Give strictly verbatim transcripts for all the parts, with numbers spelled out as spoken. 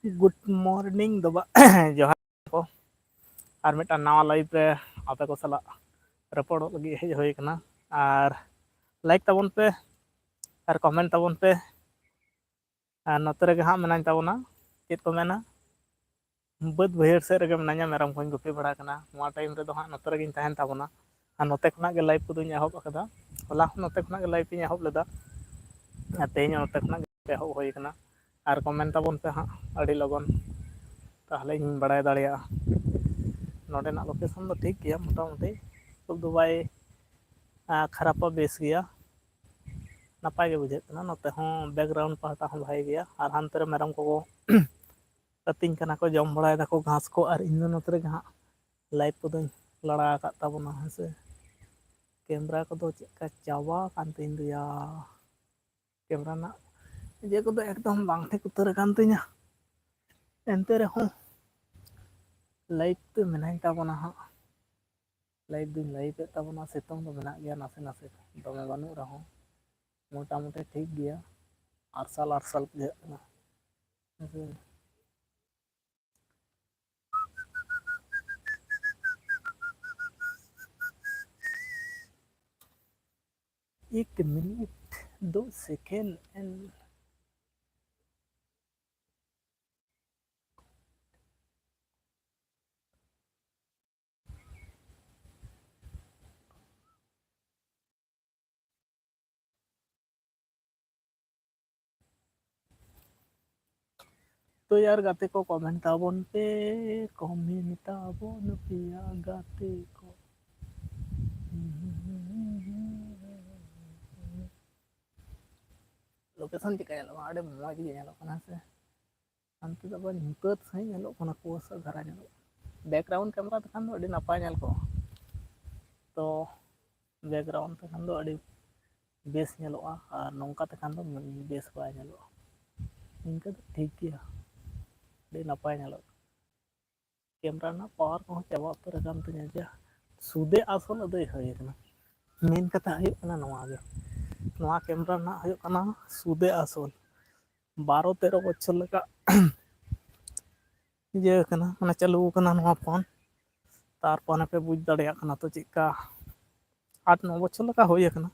Good morning ᱫᱚ ᱵᱟᱝ, ᱡᱚᱦᱟᱨ ᱠᱚ᱾ ᱟᱨ ᱢᱤᱫᱴᱟᱝ ᱱᱟᱣᱟ live ᱨᱮ ᱟᱯᱮ ᱠᱚ ᱥᱟᱞᱟᱜ ᱨᱚᱯᱚᱲᱚᱜ ᱞᱟᱹᱜᱤᱫ ᱦᱮᱡ ᱦᱩᱭ ᱟᱠᱟᱱᱟ᱾ ᱟᱨ like ᱛᱟᱵᱚᱱ ᱯᱮ, ᱟᱨ comment ᱛᱟᱵᱚᱱ ᱯᱮ᱾ ᱟᱨ ᱱᱚᱛᱮ ᱨᱮᱜᱮ ᱦᱟᱸᱜ ᱢᱮᱱᱟᱧ ᱛᱟᱵᱚᱱᱟ, ᱪᱮᱫ ᱠᱚ ᱢᱮᱱᱟ, ᱵᱟᱹᱫᱽ ᱵᱟᱹᱭᱦᱟᱹᱲ ᱥᱮᱫ ᱨᱮᱜᱮ ᱢᱮᱱᱟᱹᱧᱟ, ᱢᱮᱨᱚᱢ ᱠᱚᱧ ᱜᱩᱯᱤ ᱵᱟᱲᱟ ᱠᱟᱱᱟ᱾ ᱱᱚᱣᱟ time ᱨᱮᱫᱚ ᱦᱟᱸᱜ ᱱᱚᱛᱮ ᱨᱮᱜᱮᱧ ᱛᱟᱦᱮᱱ ᱛᱟᱵᱚᱱᱟ᱾ ᱟᱨ ᱱᱚᱛᱮ ᱠᱷᱚᱱᱟᱜ ᱜᱮ live ᱠᱚᱫᱚᱧ ᱮᱦᱚᱵ ᱟᱠᱟᱫᱟ᱾ ᱦᱚᱞᱟ ᱦᱚᱸ ᱱᱚᱛᱮ ᱠᱷᱚᱱᱟᱜ ᱜᱮ live ᱤᱧ ᱮᱦᱚᱵ ᱞᱮᱫᱟ, ᱟᱨ ᱛᱮᱦᱮᱧ ᱦᱚᱸ ᱱᱚᱛᱮ ᱠᱷᱚᱱᱟᱜ ᱜᱮ ᱮᱦᱚᱵ ᱦᱩᱭ ᱟᱠᱟᱱᱟ᱾ ᱟᱨ comment ᱛᱟᱵᱚᱱ ᱯᱮ ᱦᱟᱸᱜ ᱟᱹᱰᱤ ᱞᱚᱜᱚᱱ, ᱛᱟᱦᱚᱞᱮ ᱤᱧ ᱵᱟᱲᱟᱭ ᱫᱟᱲᱮᱭᱟᱜᱼᱟ᱾ ᱱᱚᱰᱮᱱᱟᱜ location ᱫᱚ ᱴᱷᱤᱠ ᱜᱮᱭᱟ ᱢᱚᱴᱟᱢᱩᱴᱤ, ᱠᱷᱩᱵ ᱫᱚ ᱵᱟᱭ, ᱟ, ᱠᱷᱟᱨᱟᱯᱟ, ᱵᱮᱥ ᱜᱮᱭᱟ, ᱱᱟᱯᱟᱭ ᱜᱮ ᱵᱩᱡᱷᱟᱹᱜ ᱠᱟᱱᱟ᱾ ᱱᱚᱛᱮ ᱦᱚᱸ background ᱯᱟᱦᱴᱟ ᱦᱚᱸ ᱵᱷᱟᱜᱮ ᱜᱮᱭᱟ᱾ ᱟᱨ ᱦᱟᱱᱛᱮ ᱨᱮ ᱢᱮᱨᱚᱢ ᱠᱚᱠᱚ ᱟᱹᱛᱤᱧ ᱠᱟᱱᱟ ᱠᱚ, ᱡᱚᱢ ᱵᱟᱲᱟᱭ ᱫᱟᱠᱚ ᱜᱷᱟᱥ ᱠᱚ᱾ ᱟᱨ ᱤᱧ ᱫᱚ ᱱᱚᱛᱮ ᱨᱮᱜᱮ ᱦᱟᱸᱜ live ᱠᱚᱫᱚᱧ ᱞᱟᱲᱟ ᱟᱠᱟᱫ ᱛᱟᱵᱚᱱᱟ, ᱦᱮᱸ ᱥᱮ᱾ Camera ᱠᱚᱫᱚ ᱪᱮᱫᱠᱟ ᱪᱟᱵᱟ ᱟᱠᱟᱱ ᱛᱤᱧ ᱫᱚᱭᱟ, camera ᱨᱮᱱᱟᱜ ᱤᱭᱟᱹ ᱠᱚᱫᱚ ᱮᱠᱫᱚᱢ ᱵᱟᱝ ᱴᱷᱤᱠ ᱩᱛᱟᱹᱨ ᱟᱠᱟᱱ ᱛᱤᱧᱟ᱾ ᱮᱱᱛᱮ ᱨᱮᱦᱚᱸ live ᱛᱮ ᱢᱮᱱᱟᱧ ᱛᱟᱵᱚᱱᱟ ᱦᱟᱸᱜ, live ᱫᱩᱧ live ᱮᱫ ᱛᱟᱵᱚᱱᱟ᱾ ᱥᱤᱛᱩᱝ ᱫᱚ ᱢᱮᱱᱟᱜ ᱜᱮᱭᱟ ᱱᱟᱥᱮ ᱱᱟᱥᱮ, ᱫᱚᱢᱮ ᱵᱟᱹᱱᱩᱜ ᱨᱮᱦᱚᱸ ᱢᱚᱴᱟᱢᱩᱴᱤ ᱴᱷᱤᱠ ᱜᱮᱭᱟ, ᱟᱨᱥᱟᱞ ᱟᱨᱥᱟᱞ ᱵᱩᱡᱷᱟᱹᱜ ᱠᱟᱱᱟ, ᱦᱮᱸ ᱥᱮ᱾ एक मिनट, दो सेकंड एंड ᱛᱚ ᱭᱟᱨ ᱜᱟᱛᱮ ᱠᱚ, comment ᱛᱟᱵᱚᱱ ᱯᱮ, comment ᱛᱟᱵᱚᱱ ᱯᱮᱭᱟ ᱜᱟᱛᱮ ᱠᱚ᱾ Location ᱪᱮᱫᱠᱟ ᱧᱮᱞᱚᱜ ᱠᱟᱱᱟ? ᱟᱹᱰᱤ ᱢᱚᱡᱽ ᱜᱮ ᱧᱮᱞᱚᱜ ᱠᱟᱱᱟ, ᱦᱮᱸ ᱥᱮ? ᱦᱟᱱᱛᱮ ᱫᱚ ᱟᱵᱟᱨ ᱧᱩᱛᱟᱹᱛ ᱥᱟᱺᱦᱤᱡ ᱧᱮᱞᱚᱜ ᱠᱟᱱᱟ, ᱠᱩᱣᱟᱹᱥᱟ ᱫᱷᱟᱨᱟ ᱧᱮᱞᱚᱜ ᱠᱟᱱᱟ᱾ Background camera ᱛᱮᱠᱷᱟᱱ ᱫᱚ ᱟᱹᱰᱤ ᱱᱟᱯᱟᱭ ᱧᱮᱞ ᱠᱚᱜᱼᱟ, ᱛᱚ background ᱛᱮᱠᱷᱟᱱ ᱫᱚ ᱟᱹᱰᱤ ᱵᱮᱥ ᱧᱮᱞᱚᱜᱼᱟ, ᱟᱨ ᱱᱚᱝᱠᱟ ᱛᱮᱠᱷᱟᱱ ᱫᱚ ᱵᱮᱥ ᱵᱟᱭ ᱧᱮᱞᱚᱜᱼᱟ᱾ ᱤᱱᱠᱟᱹ ᱫᱚ ᱴᱷᱤᱠ ᱜᱮᱭᱟ, ᱟᱹᱰᱤ ᱱᱟᱯᱟᱭ ᱧᱮᱞᱚᱜᱼᱟ᱾ Camera ᱨᱮᱱᱟᱜ power ᱠᱚᱦᱚᱸ ᱪᱟᱵᱟ ᱩᱛᱟᱹᱨ ᱟᱠᱟᱱ ᱛᱤᱧᱟᱹ᱾ ᱡᱟ ᱥᱩᱫᱮ ᱟᱥᱚᱞ ᱟᱹᱫᱟᱹᱭ ᱦᱩᱭ ᱟᱠᱟᱱᱟ᱾ Main ᱠᱟᱛᱷᱟ ᱦᱩᱭᱩᱜ ᱠᱟᱱᱟ ᱱᱚᱣᱟ ᱜᱮ, ᱱᱚᱣᱟ camera ᱨᱮᱱᱟᱜ ᱦᱩᱭᱩᱜ ᱠᱟᱱᱟ ᱥᱩᱫᱮ ᱟᱥᱚᱞ᱾ ᱵᱟᱨᱚ ᱛᱮᱨᱚ ᱵᱚᱪᱷᱚᱨ ᱞᱮᱠᱟ ᱤᱭᱟᱹ ᱠᱟᱱᱟ, ᱢᱟᱱᱮ ᱪᱟᱹᱞᱩ ᱠᱟᱱᱟ ᱱᱚᱣᱟ ᱯᱷᱳᱱ᱾ ᱛᱟᱨᱯᱚᱨᱮ ᱯᱮ ᱵᱩᱡᱽ ᱫᱟᱲᱮᱭᱟᱜ ᱠᱟᱱᱟ ᱛᱚ ᱪᱮᱫᱠᱟ ᱟᱴ ᱱᱚ ᱵᱚᱪᱷᱚᱨ ᱞᱮᱠᱟ ᱦᱩᱭ ᱟᱠᱟᱱᱟ᱾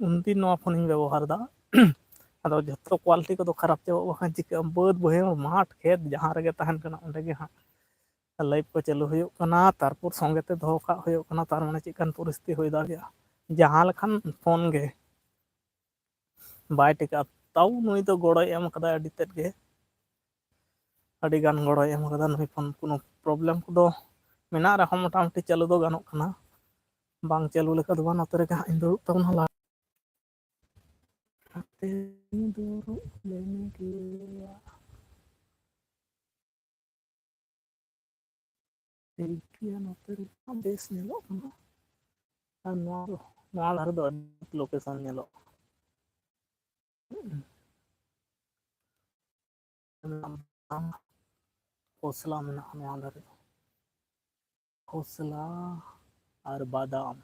ᱩᱱᱫᱤᱱ ᱱᱚᱣᱟ ᱯᱷᱳᱱᱤᱧ ᱵᱮᱵᱚᱦᱟᱨ ᱮᱫᱟ᱾ ᱟᱫᱚ ᱡᱷᱚᱛᱚ ᱠᱚᱣᱟᱞᱤᱴᱤ ᱠᱚᱫᱚ ᱠᱷᱟᱨᱟᱯ ᱪᱟᱵᱟᱜ, ᱵᱟᱠᱷᱟᱱ ᱪᱤᱠᱟᱹᱜᱼᱟ? ᱵᱟᱹᱫᱽ ᱵᱟᱹᱭᱦᱟᱹᱲ ᱢᱟᱴᱷ ᱠᱷᱮᱛ ᱡᱟᱦᱟᱸ ᱨᱮᱜᱮ ᱛᱟᱦᱮᱱ ᱠᱟᱱᱟ, ᱚᱸᱰᱮ ᱜᱮ ᱦᱟᱸᱜ ᱞᱟᱭᱤᱵᱷ ᱠᱚ ᱪᱟᱹᱞᱩ ᱦᱩᱭᱩᱜ ᱠᱟᱱᱟ᱾ ᱛᱟᱨᱯᱚᱨ ᱥᱚᱸᱜᱮ ᱛᱮ ᱫᱚᱦᱚ ᱠᱟᱜ ᱦᱩᱭᱩᱜ ᱠᱟᱱᱟ᱾ ᱛᱟᱨ ᱢᱟᱱᱮ ᱪᱮᱫᱠᱟᱱ ᱯᱚᱨᱤᱥᱛᱷᱤᱛᱤ ᱦᱩᱭ ᱫᱟᱲᱮᱭᱟᱜᱼᱟ? ᱡᱟᱦᱟᱸ ᱞᱮᱠᱟᱱ ᱯᱷᱳᱱ ᱜᱮ ᱵᱟᱭ ᱴᱤᱠᱟᱹᱜᱼᱟ᱾ ᱛᱟᱣ ᱱᱩᱭ ᱫᱚ ᱜᱚᱲᱚᱭ ᱮᱢ ᱠᱟᱫᱟ ᱟᱹᱰᱤ ᱛᱮᱫ ᱜᱮ, ᱟᱹᱰᱤ ᱜᱟᱱ ᱜᱚᱲᱚᱭ ᱮᱢ ᱠᱟᱫᱟ ᱱᱩᱭ ᱯᱷᱳᱱ᱾ ᱠᱳᱱᱳ ᱯᱨᱚᱵᱞᱮᱢ ᱠᱚᱫᱚ ᱢᱮᱱᱟᱜ ᱨᱮᱦᱚᱸ ᱢᱚᱴᱟᱢᱩᱴᱤ ᱪᱟᱹᱞᱩ ᱫᱚ ᱜᱟᱱᱚᱜ ᱠᱟᱱᱟ, ᱵᱟᱝ ᱪᱟᱹᱞᱩ ᱞᱮᱠᱟ ᱫᱚ ᱵᱟᱝ᱾ ᱱᱚᱛᱮ ᱨᱮᱜᱮ ᱦᱟᱸᱜ ᱤᱧ ᱫᱩᱲᱩᱵ ᱛᱟᱵᱚᱱᱟ᱾ ᱞᱟ- ᱱᱚᱛᱮ ᱫᱩᱲᱩᱵ ᱞᱮᱱ ᱜᱮᱭᱟ᱾ ᱴᱷᱤᱠ ᱜᱮᱭᱟ, ᱱᱚᱛᱮ ᱨᱮ ᱵᱮᱥ ᱧᱮᱞᱚᱜ ᱠᱟᱱᱟ᱾ ᱟᱨ ᱱᱚᱣᱟ ᱫᱚ, ᱱᱚᱣᱟ ᱫᱷᱟᱨᱮ ᱫᱚ ᱟᱹᱰᱤ ᱞᱳᱠᱮᱥᱚᱱ ᱧᱮᱞᱚᱜ ᱠᱟᱱᱟ᱾ ᱠᱷᱚᱥᱞᱟ ᱢᱮᱱᱟᱜᱼᱟ ᱱᱚᱣᱟ ᱫᱷᱟᱨᱮ ᱫᱚ᱾ ᱠᱷᱚᱥᱞᱟ ᱟᱨ ᱵᱟᱫᱟᱢ᱾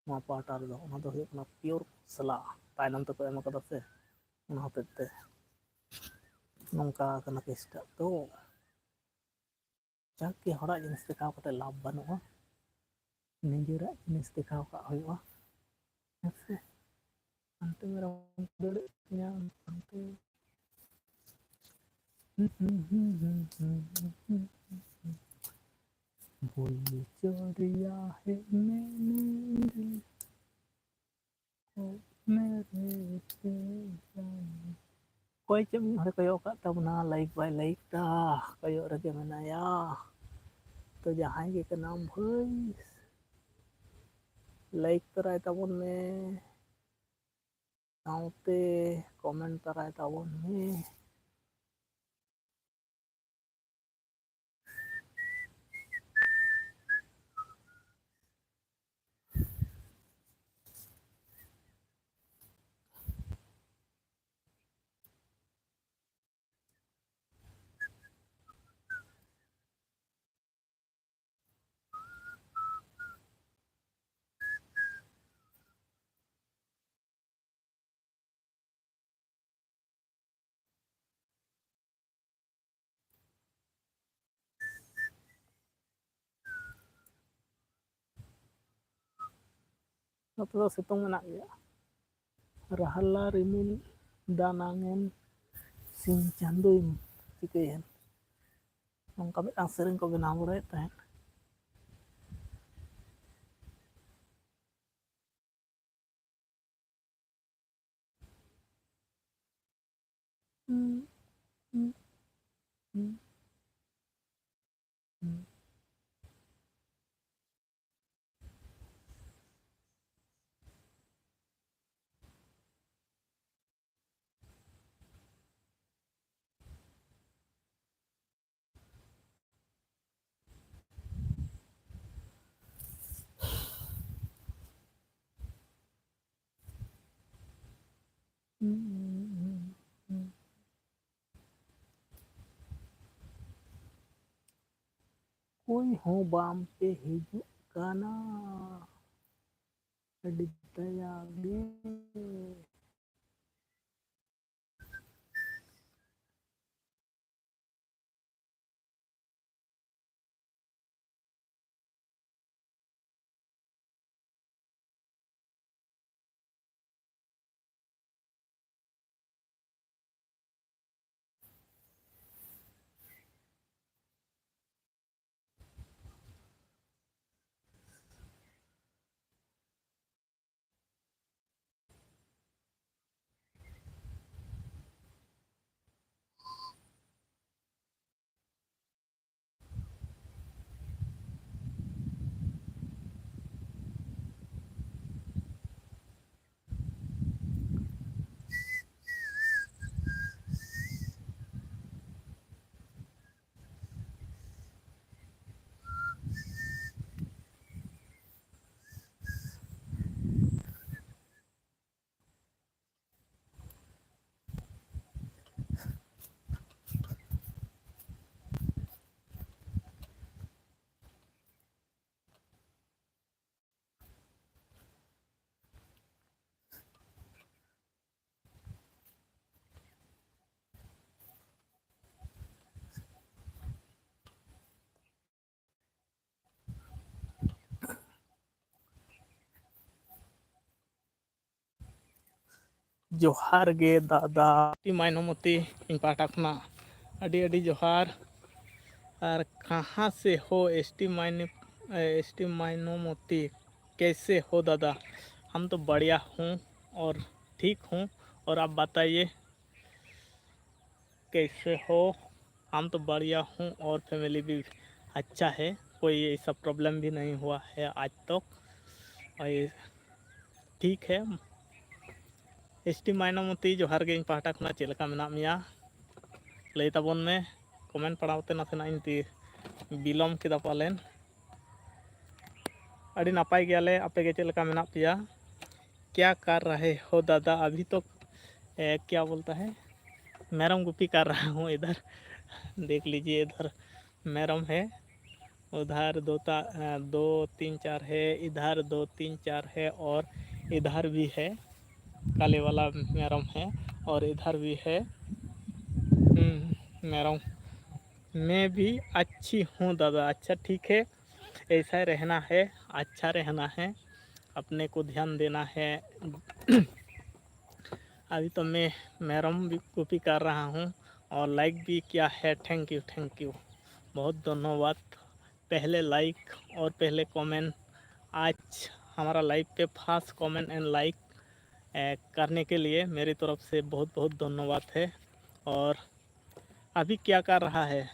ᱱᱚᱣᱟ ᱯᱟᱦᱴᱟ ᱨᱮᱫᱚ ᱚᱱᱟ ᱫᱚ ᱦᱩᱭᱩᱜ ᱠᱟᱱᱟ ᱯᱤᱭᱳᱨ ᱠᱷᱚᱥᱞᱟ, ᱛᱟᱭᱱᱚᱢ ᱛᱮᱠᱚ ᱮᱢ ᱠᱟᱫᱟ ᱥᱮ, ᱚᱱᱟ ᱦᱚᱛᱮᱡ ᱛᱮ ᱱᱚᱝᱠᱟ ᱠᱟᱱᱟ ᱠᱮᱥᱴᱟᱜ ᱫᱚ᱾ ᱡᱟᱠ ᱜᱮ, ᱦᱚᱲᱟᱜ ᱡᱤᱱᱤᱥ ᱫᱮᱠᱷᱟᱣ ᱠᱟᱛᱮ ᱞᱟᱵᱷ ᱵᱟᱹᱱᱩᱜᱼᱟ, ᱱᱤᱡᱮᱨᱟᱜ ᱡᱤᱱᱤᱥ ᱫᱮᱠᱷᱟᱣ ᱠᱟᱜ ᱦᱩᱭᱩᱜᱼᱟ᱾ ᱦᱮᱸ ᱥᱮ? ᱦᱟᱱᱛᱮ ᱢᱮᱨᱚᱢ ᱠᱚ ᱫᱟᱹᱲᱮᱫ ᱛᱤᱧᱟ, ᱦᱟᱱᱛᱮ᱾ ᱵᱩᱞ ᱪᱚᱨᱤᱭᱟ ᱦᱮ ᱢᱮᱱᱮ ᱫᱤᱞ ᱠᱚ ᱢᱮᱨᱮ ᱛᱮ ᱡᱟᱱᱮ᱾ ᱚᱠᱚᱭ ᱪᱚ ᱢᱤᱫ ᱦᱚᱲᱮ ᱠᱚᱭᱚᱜ ᱟᱠᱟᱫ ᱛᱟᱵᱚᱱᱟ, ᱞᱟᱭᱤᱠ ᱵᱟᱭ ᱞᱟᱭᱤᱠ ᱫᱟ, ᱠᱚᱭᱚᱜ ᱨᱮᱜᱮ ᱢᱮᱱᱟᱭᱟ᱾ ᱛᱚ ᱡᱟᱦᱟᱸᱭ ᱜᱮ ᱠᱟᱱᱟᱢ ᱵᱷᱟᱹᱭ, ᱞᱟᱭᱤᱠ ᱛᱚᱨᱟᱭ ᱛᱟᱵᱚᱱ ᱢᱮ, ᱥᱟᱶᱛᱮ ᱠᱚᱢᱮᱱᱴ ᱛᱚᱨᱟᱭ ᱛᱟᱵᱚᱱ ᱢᱮ᱾ ᱱᱚᱛᱮ ᱫᱚ ᱥᱤᱛᱩᱝ ᱢᱮᱱᱟᱜ ᱜᱮᱭᱟ᱾ ᱨᱟᱦᱞᱟ ᱨᱤᱢᱤᱞ ᱫᱟᱱᱟᱝ ᱮᱢ, ᱥᱤᱧ ᱪᱟᱸᱫᱚᱭᱮᱢ ᱪᱤᱠᱟᱹᱭᱮᱱ? ᱱᱚᱝᱠᱟ ᱢᱤᱫᱴᱟᱝ ᱥᱮᱨᱮᱧ ᱠᱚ ᱵᱮᱱᱟᱣ ᱵᱟᱲᱟᱭᱮᱫ ᱛᱟᱦᱮᱸᱫ᱾ ᱚᱠᱚᱭ ᱦᱚᱸ ᱵᱟᱝ ᱯᱮ ᱦᱤᱡᱩᱜ ᱠᱟᱱᱟ᱾ ᱟᱹᱰᱤ ᱫᱟᱭᱟ ᱜᱮ᱾ ᱡᱚᱦᱟᱨ ᱜᱮ ᱫᱟᱫᱟ᱾ ᱮᱥ ᱴᱤ ᱢᱟᱭᱱᱚᱢᱚᱛᱤ ᱤᱧ ᱯᱟᱦᱴᱟ ᱠᱷᱚᱱᱟᱜ ᱟᱹᱰᱤ ᱟᱹᱰᱤ ᱡᱚᱦᱟᱨ᱾ ᱟᱨ ᱠᱟᱦᱟᱸ ᱥᱮ ᱦᱳ ᱮᱥ ᱴᱤ ᱢᱟᱭᱱᱚ-, ᱮ, ᱮᱥ ᱴᱤ ᱢᱟᱭᱱᱚᱢᱚᱛᱤ, ᱠᱮᱥᱮ ᱦᱳ ᱫᱟᱫᱟ? हम तो बढ़िया हूँ और ठीक हूँ, और आप बताइए, कैसे हो? हम तो बढ़िया हूँ और फैमिली भी अच्छा है, कोई ऐसा प्रॉब्लम भी नहीं हुआ है आज तक। और ये ठीक है। ᱮᱥ ᱴᱤ ᱢᱟᱭᱱᱚᱢᱚᱛᱤ, ᱡᱚᱦᱟᱨ ᱜᱮ ᱤᱧ ᱯᱟᱦᱴᱟ ᱠᱷᱚᱱᱟᱜ᱾ ᱪᱮᱫ ᱞᱮᱠᱟ ᱢᱮᱱᱟᱜ ᱢᱮᱭᱟ? ᱞᱟᱹᱭ ᱛᱟᱵᱚᱱ ᱢᱮ᱾ ᱠᱚᱢᱮᱱᱴ ᱯᱟᱲᱦᱟᱣ ᱛᱮ ᱱᱟᱥᱮᱱᱟᱜ ᱤᱧ ᱛᱤ-, ᱵᱤᱞᱚᱢ ᱠᱮᱫᱟ ᱯᱟᱞᱮᱱ᱾ ᱟᱹᱰᱤ ᱱᱟᱯᱟᱭ ᱜᱮᱭᱟᱞᱮ, ᱟᱯᱮ ᱜᱮ ᱪᱮᱫ ᱞᱮᱠᱟ ᱢᱮᱱᱟᱜ ᱯᱮᱭᱟ? क्या कर रहे हो दादा? अभी तो, ए, क्या बोलता है, ᱢᱮᱨᱚᱢ ᱜᱩᱯᱤ कर रहा हूँ इधर। देख लीजिए, इधर ᱢᱮᱨᱚᱢ है, उधर दो ता-, अ, दो तीन चार है, इधर दो तीन चार है और इधर भी है, काले वाला ᱢᱮᱨᱚᱢ है और इधर भी है। हम्म, ᱢᱮᱨᱚᱢ। मैं भी अच्छी हूँ दादा। अच्छा, ठीक है, ऐसा ही रहना है, अच्छा रहना है, अपने को ध्यान देना है। अभी तो मैं ᱢᱮᱨᱚᱢ भी गुपी कर रहा हूँ और लाइक भी किया है। थैंक यू, थैंक यू, बहुत धन्यवाद। पहले लाइक और पहले कमेंट, आज हमारा लाइव पे फर्स्ट कमेंट एंड लाइक करने के लिए मेरी तरफ से बहुत बहुत धन्यवाद है। और अभी क्या कर रहा है?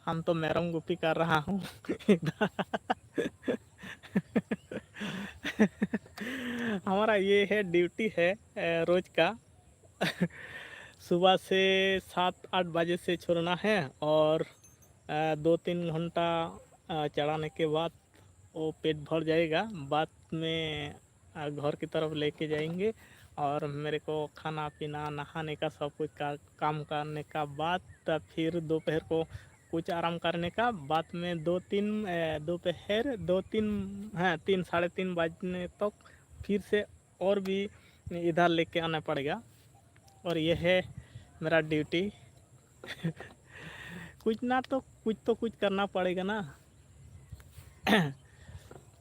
हम तो ᱢᱮᱨᱚᱢ ᱜᱩᱯᱤ कर रहा हूँ। हमारा ये है, ड्यूटी है, ए, रोज का। सुबह से सात आठ बजे से छोड़ना है और, अ, दो तीन घंटा, अ, चराने के बाद वो पेट भर जाएगा। बाद में, अ, घर की तरफ लेके जाएंगे और मेरे को खाना पीना, नहाने का, सब कुछ का, काम करने का बाद, तब फिर दोपहर को कुछ आराम करने का बाद में दो तीन, अ, दोपहर दो तीन, हाँ, तीन, साढ़े तीन बजने तक फिर से और भी इधर लेके आना पड़ेगा। और ये है मेरा ड्यूटी। कुछ ना तो कुछ, तो कुछ करना पड़ेगा ना।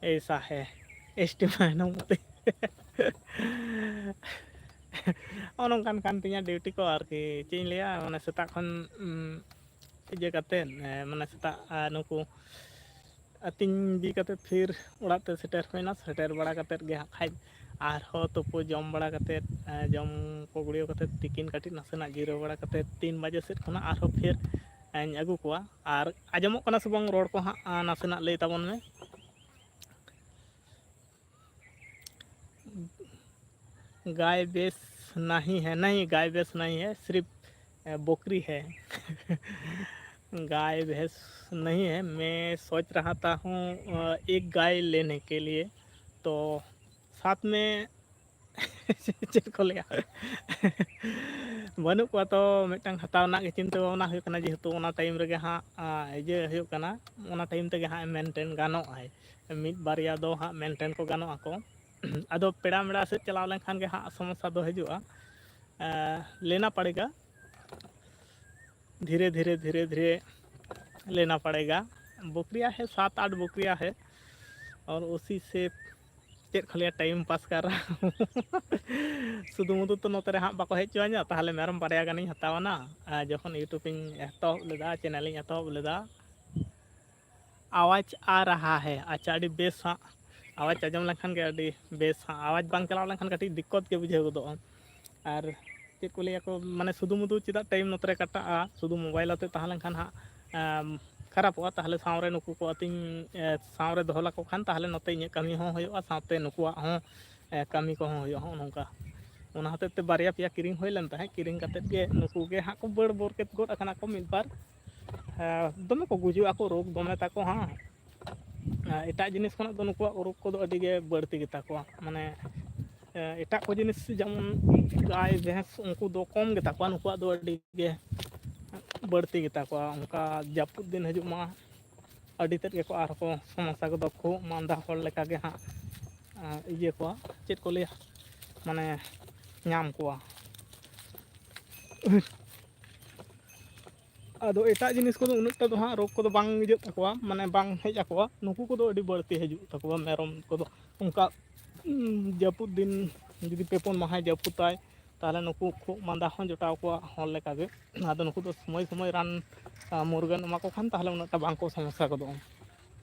ऐसा है। एस टी मायनों मत। ᱱᱚᱜᱼᱚ ᱱᱚᱝᱠᱟᱱ ᱠᱟᱱ ᱛᱤᱧᱟᱹ ᱰᱤᱭᱩᱴᱤ ᱠᱚ ᱟᱨᱠᱤ᱾ ᱪᱮᱫ ᱤᱧ ᱞᱟᱹᱭᱟ, ᱢᱟᱱᱮ ᱥᱮᱛᱟᱜ ᱠᱷᱚᱱ ᱩᱢ, ᱤᱭᱟᱹ ᱠᱟᱛᱮᱫ, ᱮ, ᱢᱟᱱᱮ ᱥᱮᱛᱟᱜ, ᱟ, ᱱᱩᱠᱩ ᱟᱹᱛᱤᱧ ᱤᱫᱤ ᱠᱟᱛᱮᱫ ᱯᱷᱤᱨ ᱚᱲᱟᱜ ᱛᱮ ᱥᱮᱴᱮᱨ ᱦᱩᱭᱱᱟ᱾ ᱥᱮᱴᱮᱨ ᱵᱟᱲᱟ ᱠᱟᱛᱮᱫ ᱜᱮ ᱦᱟᱸᱜ ᱠᱷᱟᱡ ᱟᱨᱦᱚᱸ ᱛᱩᱯᱩ ᱡᱚᱢ ᱵᱟᱲᱟ ᱠᱟᱛᱮᱫ, ᱮ, ᱡᱚᱢ ᱠᱚ ᱜᱩᱲᱭᱟᱹᱣ ᱠᱟᱛᱮᱫ ᱛᱤᱠᱤᱱ ᱠᱟᱹᱴᱤᱡ ᱱᱟᱥᱮᱱᱟᱜ ᱡᱤᱨᱟᱹᱣ ᱵᱟᱲᱟ ᱠᱟᱛᱮᱫ ᱛᱤᱱ ᱵᱟᱡᱮ ᱥᱮᱫ ᱠᱷᱚᱱᱟᱜ ᱟᱨᱦᱚᱸ ᱯᱷᱤᱨ ᱤᱧ ᱟᱹᱜᱩ ᱠᱚᱣᱟ᱾ ᱟᱨ ᱟᱸᱡᱚᱢᱚᱜ ᱠᱟᱱᱟ ᱥᱮ ᱵᱟᱝ ᱨᱚᱲ ᱠᱚ ᱦᱟᱸᱜ, ᱟ, ᱱᱟᱥᱮᱱᱟᱜ ᱞᱟᱹᱭ ᱛᱟᱵᱚᱱ ᱢᱮ᱾ गाय भैंस नहीं है, नहीं, गाय भैंस नहीं है, सिर्फ, अ, बकरी है। गाय भैंस नहीं है। मैं सोच रहा था हूँ, अ, एक गाय लेने के लिए, तो साथ में ᱪᱮᱫ ᱠᱚ ᱞᱟᱹᱭᱟ? ᱵᱟᱹᱱᱩᱜ ᱠᱚᱣᱟ, ᱛᱚ ᱢᱤᱫᱴᱟᱝ ᱦᱟᱛᱟᱣ ᱨᱮᱱᱟᱜ ᱜᱮ ᱪᱤᱱᱛᱟᱹ ᱵᱷᱟᱵᱽᱱᱟ ᱦᱩᱭᱩᱜ ᱠᱟᱱᱟ, ᱡᱮᱦᱮᱛᱩ ᱚᱱᱟ ᱴᱟᱭᱤᱢ ᱨᱮᱜᱮ ᱦᱟᱸᱜ, ᱟ, ᱤᱭᱟᱹ ᱦᱩᱭᱩᱜ ᱠᱟᱱᱟ, ᱚᱱᱟ ᱴᱟᱭᱤᱢ ᱛᱮᱜᱮ ᱦᱟᱸᱜ ᱢᱮᱱᱴᱮᱱ ᱜᱟᱱᱚᱜᱼᱟᱭ᱾ ᱢᱤᱫ ᱵᱟᱨᱭᱟ ᱫᱚ ᱦᱟᱸᱜ ᱢᱮᱱᱴᱮᱱ ᱠᱚ ᱜᱟᱱᱚᱜ ᱟᱠᱚ᱾ ᱟᱫᱚ ᱯᱮᱲᱟ ᱢᱮᱲᱟ ᱥᱮᱫ ᱪᱟᱞᱟᱣ ᱞᱮᱱᱠᱷᱟᱱ ᱜᱮ ᱦᱟᱸᱜ ᱥᱚᱢᱚᱥᱥᱟ ᱫᱚ ᱦᱤᱡᱩᱜᱼᱟ᱾ ᱟ, लेना पड़ेगा, धीरे धीरे धीरे धीरे लेना पड़ेगा। बकरियाँ है, सात आठ बकरियाँ है, और उसी से ᱪᱮᱫ ᱠᱚ ᱞᱟᱹᱭᱟ, ᱴᱟᱭᱤᱢ ᱯᱟᱥ ᱠᱟᱨ᱾ ᱥᱩᱫᱷᱩ ᱢᱩᱫᱷᱩ ᱛᱚ ᱱᱚᱛᱮ ᱨᱮ ᱦᱟᱸᱜ ᱵᱟᱠᱚ ᱦᱮᱡ ᱦᱚᱪᱚᱣᱟᱹᱧᱟ, ᱛᱟᱦᱚᱞᱮ ᱢᱮᱨᱚᱢ ᱵᱟᱨᱭᱟ ᱜᱟᱱᱤᱧ ᱦᱟᱛᱟᱣ ᱟᱱᱟ᱾ ᱟᱨ ᱡᱚᱠᱷᱚᱱ ᱤᱭᱩᱴᱩᱵᱽ ᱤᱧ ᱮᱛᱚᱦᱚᱵ ᱞᱮᱫᱟ, ᱪᱮᱱᱮᱞ ᱤᱧ ᱮᱛᱚᱦᱚᱵ ᱞᱮᱫᱟ, ᱟᱣᱟᱡᱽ ᱟ ᱨᱟᱦᱟ ᱦᱮ᱾ ᱟᱪᱪᱷᱟ, ᱟᱹᱰᱤ ᱵᱮᱥ ᱦᱟᱸᱜ᱾ ᱟᱣᱟᱡᱽ ᱟᱸᱡᱚᱢ ᱞᱮᱱᱠᱷᱟᱱ ᱜᱮ ᱟᱹᱰᱤ ᱵᱮᱥ ᱦᱟᱸᱜ᱾ ᱟᱣᱟᱡᱽ ᱵᱟᱝ ᱪᱟᱞᱟᱣ ᱞᱮᱱᱠᱷᱟᱱ ᱠᱟᱹᱴᱤᱡ ᱫᱤᱠᱠᱚᱛ ᱜᱮ ᱵᱩᱡᱷᱟᱹᱣ ᱜᱚᱫᱚᱜᱼᱟ᱾ ᱟᱨ ᱪᱮᱫ ᱠᱚ ᱞᱟᱹᱭᱟ ᱠᱚ, ᱢᱟᱱᱮ ᱥᱩᱫᱷᱩ ᱢᱩᱫᱷᱩ ᱪᱮᱫᱟᱜ ᱴᱟᱭᱤᱢ ᱱᱚᱛᱮ ᱨᱮ ᱠᱟᱴᱟᱜᱼᱟ? ᱥᱩᱫᱷᱩ ᱢᱳᱵᱟᱭᱤᱞ ᱟᱛᱮ ᱛᱟᱦᱮᱸ ᱞᱮᱱᱠᱷᱟᱱ ᱦᱟᱸᱜ, ᱮᱢ, ᱠᱷᱟᱨᱟᱯᱚᱜᱼᱟ᱾ ᱛᱟᱦᱚᱞᱮ ᱥᱟᱶᱨᱮ ᱱᱩᱠᱩ ᱠᱚ ᱟᱹᱛᱤᱧ, ᱮ, ᱥᱟᱶᱨᱮ ᱫᱚᱦᱚ ᱞᱟᱠᱚ ᱠᱷᱟᱱ ᱛᱟᱦᱚᱞᱮ ᱱᱚᱛᱮ ᱤᱧᱟᱹᱜ ᱠᱟᱹᱢᱤ ᱦᱚᱸ ᱦᱩᱭᱩᱜᱼᱟ, ᱥᱟᱶᱛᱮ ᱱᱩᱠᱩᱣᱟᱜ ᱦᱚᱸ, ᱮ, ᱠᱟᱹᱢᱤ ᱠᱚᱦᱚᱸ ᱦᱩᱭᱩᱜᱼᱟ᱾ ᱦᱚᱸᱜᱼᱚ ᱱᱚᱝᱠᱟ᱾ ᱚᱱᱟ ᱦᱚᱛᱮᱡ ᱛᱮ ᱵᱟᱨᱭᱟ ᱯᱮᱭᱟ ᱠᱤᱨᱤᱧ ᱦᱩᱭ ᱞᱮᱱ ᱛᱟᱦᱮᱸᱫ᱾ ᱠᱤᱨᱤᱧ ᱠᱟᱛᱮᱫ ᱜᱮ ᱱᱩᱠᱩ ᱜᱮ ᱦᱟᱸᱜ ᱠᱚ ᱵᱟᱹᱲ ᱵᱚᱨᱠᱮᱛ ᱜᱚᱫ ᱟᱠᱟᱱᱟ ᱠᱚ ᱢᱤᱫ ᱵᱟᱨ᱾ ᱮ, ᱫᱚᱢᱮ ᱠᱚ ᱜᱩᱡᱩᱜ ᱟᱠᱚ, ᱨᱳᱜᱽ ᱫᱚᱢᱮ ᱛᱟᱠᱚ ᱦᱟᱸᱜ᱾ ᱮ, ᱮᱴᱟᱜ ᱡᱤᱱᱤᱥ ᱠᱷᱚᱱᱟᱜ ᱫᱚ ᱱᱩᱠᱩᱣᱟᱜ ᱨᱳᱜᱽ ᱠᱚᱫᱚ ᱟᱹᱰᱤ ᱜᱮ ᱵᱟᱹᱲᱛᱤ ᱜᱮᱛᱟ ᱠᱚᱣᱟ᱾ ᱢᱟᱱᱮ, ᱮ, ᱮᱴᱟᱜ ᱠᱚ ᱡᱤᱱᱤᱥ ᱡᱮᱢᱚᱱ ᱜᱟᱭ, ᱵᱷᱮᱸᱥ, ᱩᱱᱠᱩ ᱫᱚ ᱠᱚᱢ ᱜᱮᱛᱟ ᱠᱚᱣᱟ, ᱱᱩᱠᱩᱣᱟᱜ ᱫᱚ ᱟᱹᱰᱤ ᱜᱮ ᱵᱟᱹᱲᱛᱤ ᱜᱮᱛᱟ ᱠᱚᱣᱟ᱾ ᱚᱱᱠᱟ ᱡᱟᱹᱯᱩᱫ ᱫᱤᱱ ᱦᱤᱡᱩᱜ ᱢᱟ, ᱟᱹᱰᱤ ᱛᱮᱫ ᱜᱮᱠᱚ ᱟᱨᱦᱚᱸ ᱠᱚ ᱥᱚᱢᱚᱥᱥᱟ ᱜᱚᱫᱚᱜ, ᱠᱷᱩᱜ ᱢᱟᱸᱫᱟ ᱦᱚᱲ ᱞᱮᱠᱟ ᱜᱮ ᱦᱟᱸᱜ, ᱮ, ᱤᱭᱟᱹ ᱠᱚᱣᱟ, ᱪᱮᱫ ᱠᱚ ᱞᱟᱹᱭᱟ, ᱢᱟᱱᱮ ᱧᱟᱢ ᱠᱚᱣᱟ᱾ ᱟᱫᱚ ᱮᱴᱟᱜ ᱡᱤᱱᱤᱥ ᱠᱚᱫᱚ ᱩᱱᱟᱹᱜᱴᱟ ᱫᱚ ᱦᱟᱸᱜ ᱨᱳᱜᱽ ᱠᱚᱫᱚ ᱵᱟᱝ ᱤᱭᱟᱹᱜ ᱛᱟᱠᱚᱣᱟ, ᱢᱟᱱᱮ ᱵᱟᱝ ᱦᱮᱡ ᱟᱠᱚᱣᱟ᱾ ᱱᱩᱠᱩ ᱠᱚᱫᱚ ᱟᱹᱰᱤ ᱵᱟᱹᱲᱛᱤ ᱦᱤᱡᱩᱜ ᱛᱟᱠᱚᱣᱟ ᱢᱮᱨᱚᱢ ᱠᱚᱫᱚ᱾ ᱚᱱᱠᱟ, ᱩᱸ, ᱡᱟᱹᱯᱩᱫ ᱫᱤᱱ ᱡᱩᱫᱤ ᱯᱮ ᱯᱩᱱ ᱢᱟᱦᱟᱭ ᱡᱟᱹᱯᱩᱫᱟᱭ, ᱛᱟᱦᱚᱞᱮ ᱱᱩᱠᱩ ᱠᱷᱩᱜ ᱢᱟᱸᱫᱟ ᱦᱚᱸ ᱡᱚᱴᱟᱣ ᱠᱚᱣᱟ ᱦᱚᱲ ᱞᱮᱠᱟᱜᱮ᱾ ᱟᱫᱚ ᱱᱩᱠᱩ ᱫᱚ ᱥᱚᱢᱚᱭ ᱥᱚᱢᱚᱭ ᱨᱟᱱ, ᱟ, ᱢᱩᱨᱜᱟᱹᱱ ᱮᱢᱟ ᱠᱚ ᱠᱷᱟᱱ ᱛᱟᱦᱚᱞᱮ ᱩᱱᱟᱹᱜ ᱴᱟ ᱵᱟᱝ ᱠᱚ ᱥᱚᱢᱚᱥᱥᱟ ᱜᱚᱫᱚᱜᱼᱟ᱾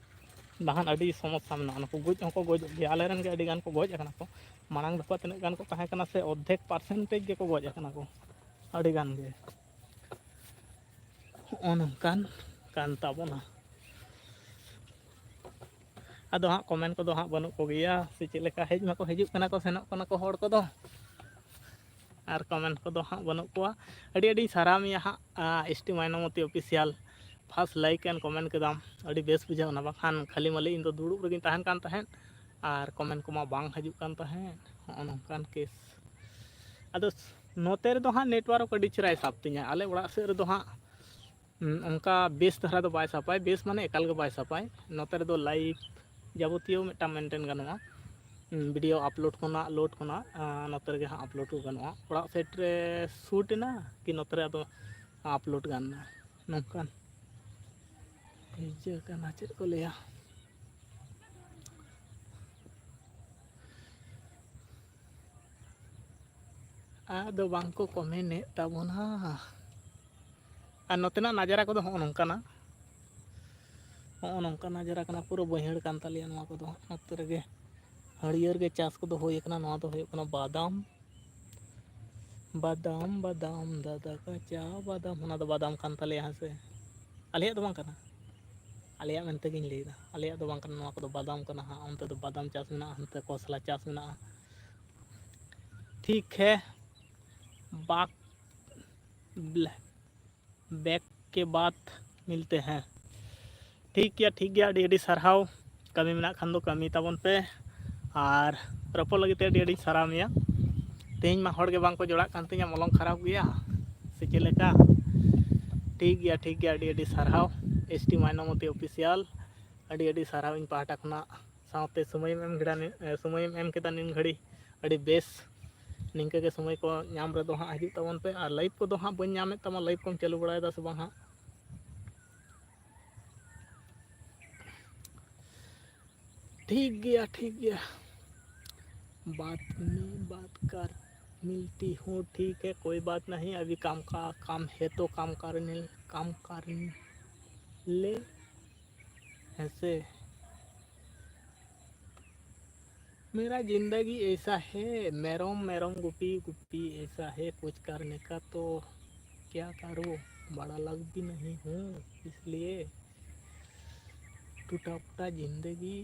ᱵᱟᱠᱷᱟᱱ ᱟᱹᱰᱤ ᱥᱚᱢᱚᱥᱥᱟ ᱢᱮᱱᱟᱜᱼᱟ, ᱱᱩᱠᱩ ᱜᱚᱡ ᱦᱚᱸᱠᱚ ᱜᱚᱡᱚᱜ ᱜᱮᱭᱟ᱾ ᱟᱞᱮ ᱨᱮᱱ ᱜᱮ ᱟᱹᱰᱤ ᱜᱟᱱ ᱠᱚ ᱜᱚᱡ ᱟᱠᱟᱱᱟ ᱠᱚ᱾ ᱢᱟᱲᱟᱝ ᱫᱚᱠᱚ ᱛᱤᱱᱟᱹᱜ ᱜᱟᱱ ᱠᱚ ᱛᱟᱦᱮᱸ ᱠᱟᱱᱟ ᱥᱮ, ᱚᱨᱫᱷᱮᱠ ᱯᱟᱨᱥᱮᱱᱴᱮᱡᱽ ᱜᱮᱠᱚ ᱜᱚᱡ ᱟᱠᱟᱱᱟ ᱠᱚ, ᱟᱹᱰᱤ ᱜᱟᱱ ᱜᱮ᱾ ᱦᱚᱸᱜᱼᱚ ᱱᱚᱝᱠᱟᱱ ᱠᱟᱱ ᱛᱟᱵᱚᱱᱟ᱾ ᱟᱫᱚ ᱦᱟᱸᱜ ᱠᱚᱢᱮᱱᱴ ᱠᱚᱫᱚ ᱦᱟᱸᱜ ᱵᱟᱹᱱᱩᱜ ᱠᱚᱜᱮᱭᱟ ᱥᱮ ᱪᱮᱫ ᱞᱮᱠᱟ? ᱦᱮᱡ ᱢᱟᱠᱚ ᱦᱤᱡᱩᱜ ᱠᱟᱱᱟ ᱠᱚ, ᱥᱮᱱᱚᱜ ᱠᱟᱱᱟ ᱠᱚ ᱦᱚᱲ ᱠᱚᱫᱚ, ᱟᱨ ᱠᱚᱢᱮᱱᱴ ᱠᱚᱫᱚ ᱦᱟᱸᱜ ᱵᱟᱹᱱᱩᱜ ᱠᱚᱣᱟ᱾ ᱟᱹᱰᱤ ᱟᱹᱰᱤᱧ ᱥᱟᱨᱦᱟᱣ ᱢᱮᱭᱟ ᱦᱟᱸᱜ, S T Mainomoti official, first like and comment ᱠᱮᱫᱟᱢ, ᱟᱹᱰᱤ ᱵᱮᱥ ᱵᱩᱡᱷᱟᱹᱣ ᱮᱱᱟ᱾ ᱵᱟᱠᱷᱟᱱ ᱠᱷᱟᱹᱞᱤ ᱢᱟᱹᱞᱤ ᱤᱧ ᱫᱚ ᱫᱩᱲᱩᱵ ᱨᱮᱜᱮᱧ ᱛᱟᱦᱮᱱ ᱠᱟᱱ ᱛᱟᱦᱮᱸᱫ, ᱟᱨ ᱠᱚᱢᱮᱱᱴ ᱠᱚᱢᱟ ᱵᱟᱝ ᱦᱤᱡᱩᱜ ᱠᱟᱱ ᱛᱟᱦᱮᱸᱫ᱾ ᱦᱚᱸᱜᱼᱚ ᱱᱚᱝᱠᱟᱱ ᱠᱮᱥ᱾ ᱟᱫᱚ ᱱᱚᱛᱮ ᱨᱮᱫᱚ ᱦᱟᱸᱜ ᱱᱮᱴᱣᱟᱨᱠ ᱟᱹᱰᱤ ᱪᱮᱦᱨᱟᱭ ᱥᱟᱵ ᱛᱤᱧᱟ᱾ ᱟᱞᱮ ᱚᱲᱟᱜ ᱥᱮᱫ ᱨᱮᱫᱚ ᱦᱟᱸᱜ ᱦᱩᱸ, ᱚᱱᱠᱟ ᱵᱮᱥ ᱫᱷᱟᱨᱟ ᱫᱚ ᱵᱟᱭ ᱥᱟᱯᱟᱭ, ᱵᱮᱥ ᱢᱟᱱᱮ ᱮᱠᱟᱞ ᱜᱮ ᱵᱟᱭ ᱥᱟᱯᱟᱭ᱾ ᱱᱚᱛᱮ ᱨᱮᱫᱚ ᱞᱟᱭᱤᱵᱷ ᱡᱟᱵᱚᱛᱤᱭᱚ ᱢᱤᱫᱴᱟᱝ ᱢᱮᱱᱴᱮᱱ ᱜᱟᱱᱚᱜᱼᱟ᱾ ᱦᱩᱸ, ᱵᱷᱤᱰᱤᱭᱳ ᱟᱯᱞᱳᱰ ᱠᱷᱚᱱᱟᱜ, ᱞᱳᱰ ᱠᱷᱚᱱᱟᱜ, ᱟᱸ, ᱱᱚᱛᱮ ᱨᱮᱜᱮ ᱦᱟᱸᱜ ᱟᱯᱞᱳᱰ ᱠᱚ ᱜᱟᱱᱚᱜᱼᱟ᱾ ᱚᱲᱟᱜ ᱥᱮᱴ ᱨᱮ ᱥᱩᱴ ᱮᱱᱟ ᱠᱤ ᱱᱚᱛᱮ ᱨᱮ ᱟᱫᱚ ᱟᱯᱞᱳᱰ ᱜᱟᱱ ᱮᱱᱟ, ᱱᱚᱝᱠᱟᱱ ᱤᱭᱟᱹ ᱠᱟᱱᱟ, ᱪᱮᱫ ᱠᱚ ᱞᱟᱹᱭᱟ᱾ ᱟᱫᱚ ᱵᱟᱝ ᱠᱚ ᱠᱚᱢᱮᱱᱮᱫ ᱛᱟᱵᱚᱱᱟ᱾ ᱟᱨ ᱱᱚᱛᱮᱱᱟᱜ ᱱᱟᱡᱟᱨᱟ ᱠᱚᱫᱚ ᱦᱚᱸᱜᱼᱚ ᱱᱚᱝᱠᱟᱱᱟ, ᱦᱚᱸᱜᱼᱚ ᱱᱚᱝᱠᱟ ᱱᱟᱡᱟᱨᱟ ᱠᱟᱱᱟ, ᱯᱩᱨᱟᱹ ᱵᱟᱹᱭᱦᱟᱹᱲ ᱠᱟᱱ ᱛᱟᱞᱮᱭᱟ ᱱᱚᱣᱟ ᱠᱚᱫᱚ᱾ ᱱᱚᱛᱮ ᱨᱮᱜᱮ ᱦᱟᱹᱨᱭᱟᱹᱲ ᱜᱮ ᱪᱟᱥ ᱠᱚᱫᱚ ᱦᱩᱭ ᱟᱠᱟᱱᱟ᱾ ᱱᱚᱣᱟ ᱫᱚ ᱦᱩᱭᱩᱜ ᱠᱟᱱᱟ ᱵᱟᱫᱟᱢ, ᱵᱟᱫᱟᱢ, ᱵᱟᱫᱟᱢ, ᱫᱟᱫᱟ ᱠᱟᱪᱟ ᱵᱟᱫᱟᱢ, ᱚᱱᱟ ᱫᱚ ᱵᱟᱫᱟᱢ ᱠᱟᱱ ᱛᱟᱞᱮᱭᱟ, ᱦᱮᱸ ᱥᱮ? ᱟᱞᱮᱭᱟᱜ ᱫᱚ ᱵᱟᱝ ᱠᱟᱱᱟ, ᱟᱞᱮᱭᱟᱜ ᱢᱮᱱᱛᱮ ᱜᱤᱧ ᱞᱟᱹᱭᱫᱟ, ᱟᱞᱮᱭᱟᱜ ᱫᱚ ᱵᱟᱝ ᱠᱟᱱᱟ, ᱱᱚᱣᱟ ᱠᱚᱫᱚ ᱵᱟᱫᱟᱢ ᱠᱟᱱᱟ ᱦᱟᱸᱜ᱾ ᱚᱱᱛᱮ ᱫᱚ ᱵᱟᱫᱟᱢ ᱪᱟᱥ ᱢᱮᱱᱟᱜᱼᱟ, ᱦᱟᱱᱛᱮ ᱠᱚᱥᱞᱟ ᱪᱟᱥ ᱢᱮᱱᱟᱜᱼᱟ᱾ ᱴᱷᱤᱠ ᱦᱮ, ᱵᱟᱠ ᱵᱞᱮ ᱵᱮᱠ ᱠᱮ ᱵᱟᱫ ᱢᱤᱞᱛᱮ ᱦᱮᱸ᱾ ᱴᱷᱤᱠ ᱜᱮᱭᱟ, ᱴᱷᱤᱠ ᱜᱮᱭᱟ, ᱟᱹᱰᱤ ᱟᱹᱰᱤ ᱥᱟᱨᱦᱟᱣ᱾ ᱠᱟᱹᱢᱤ ᱢᱮᱱᱟᱜ ᱠᱷᱟᱱ ᱫᱚ ᱠᱟᱹᱢᱤ ᱛᱟᱵᱚᱱ ᱯᱮ, ᱟᱨ ᱨᱚᱯᱚᱲ ᱞᱟᱹᱜᱤᱫ ᱛᱮ ᱟᱹᱰᱤ ᱟᱹᱰᱤᱧ ᱥᱟᱨᱦᱟᱣ ᱢᱮᱭᱟ᱾ ᱛᱮᱦᱮᱧ ᱢᱟ ᱦᱚᱲ ᱜᱮ ᱵᱟᱝ ᱠᱚ ᱡᱚᱲᱟᱜ ᱠᱟᱱ ᱛᱤᱧᱟ, ᱢᱚᱞᱚᱝ ᱠᱷᱟᱨᱟᱯ ᱜᱮᱭᱟ ᱥᱮ ᱪᱮᱫ ᱞᱮᱠᱟ? ᱴᱷᱤᱠ ᱜᱮᱭᱟ, ᱴᱷᱤᱠ ᱜᱮᱭᱟ, ᱟᱹᱰᱤ ᱟᱹᱰᱤ ᱥᱟᱨᱦᱟᱣ᱾ ᱮᱥ ᱴᱤ ᱢᱟᱭᱱᱚᱢᱚᱛᱤ ᱚᱯᱷᱤᱥᱤᱭᱟᱞ, ᱟᱹᱰᱤ ᱟᱹᱰᱤ ᱥᱟᱨᱦᱟᱣ ᱤᱧ ᱯᱟᱦᱴᱟ ᱠᱷᱚᱱᱟᱜ᱾ ᱥᱟᱶᱛᱮ ᱥᱚᱢᱚᱭᱮᱢ ᱮᱢ ᱠᱮᱫᱟ, ᱥᱚᱢᱚᱭᱮᱢ ᱮᱢ ᱠᱮᱫᱟ ᱱᱤᱱ ᱜᱷᱟᱹᱲᱤ, ᱟᱹᱰᱤ ᱵᱮᱥ᱾ ᱱᱤᱝᱠᱟᱹ ᱜᱮ ᱥᱚᱢᱚᱭ ᱠᱚ ᱧᱟᱢ ᱨᱮᱫᱚ ᱦᱟᱸᱜ ᱦᱤᱡᱩᱜ ᱛᱟᱵᱚᱱ ᱯᱮ᱾ ᱟᱨ ᱞᱟᱭᱤᱵᱷ ᱠᱚᱫᱚ ᱦᱟᱸᱜ ᱵᱟᱹᱧ ᱧᱟᱢᱮᱫ ᱛᱟᱢᱟ, ᱞᱟᱭᱤᱵᱷ ᱠᱚᱢ ᱪᱟᱹᱞᱩ ᱵᱟᱲᱟᱭᱮᱫᱟ ᱥᱮ ᱵᱟᱝ ᱦᱟᱸᱜ? ᱴᱷᱤᱠ ᱜᱮᱭᱟ, ᱴᱷᱤᱠ ᱜᱮᱭᱟ, ᱵᱟᱫ ᱢᱮ, ᱵᱟᱫ ᱠᱟᱨ᱾ मिलती हूँ, ठीक है, कोई बात नहीं, अभी काम का काम है तो काम करने काम कर ले, ऐसे। मेरा जिंदगी ऐसा है, मेरोम मेरोम गुपी गुपी ऐसा है, कुछ करने का तो क्या करूँ, बड़ा लग भी नहीं हूँ, इसलिए टूटा फूटा जिंदगी।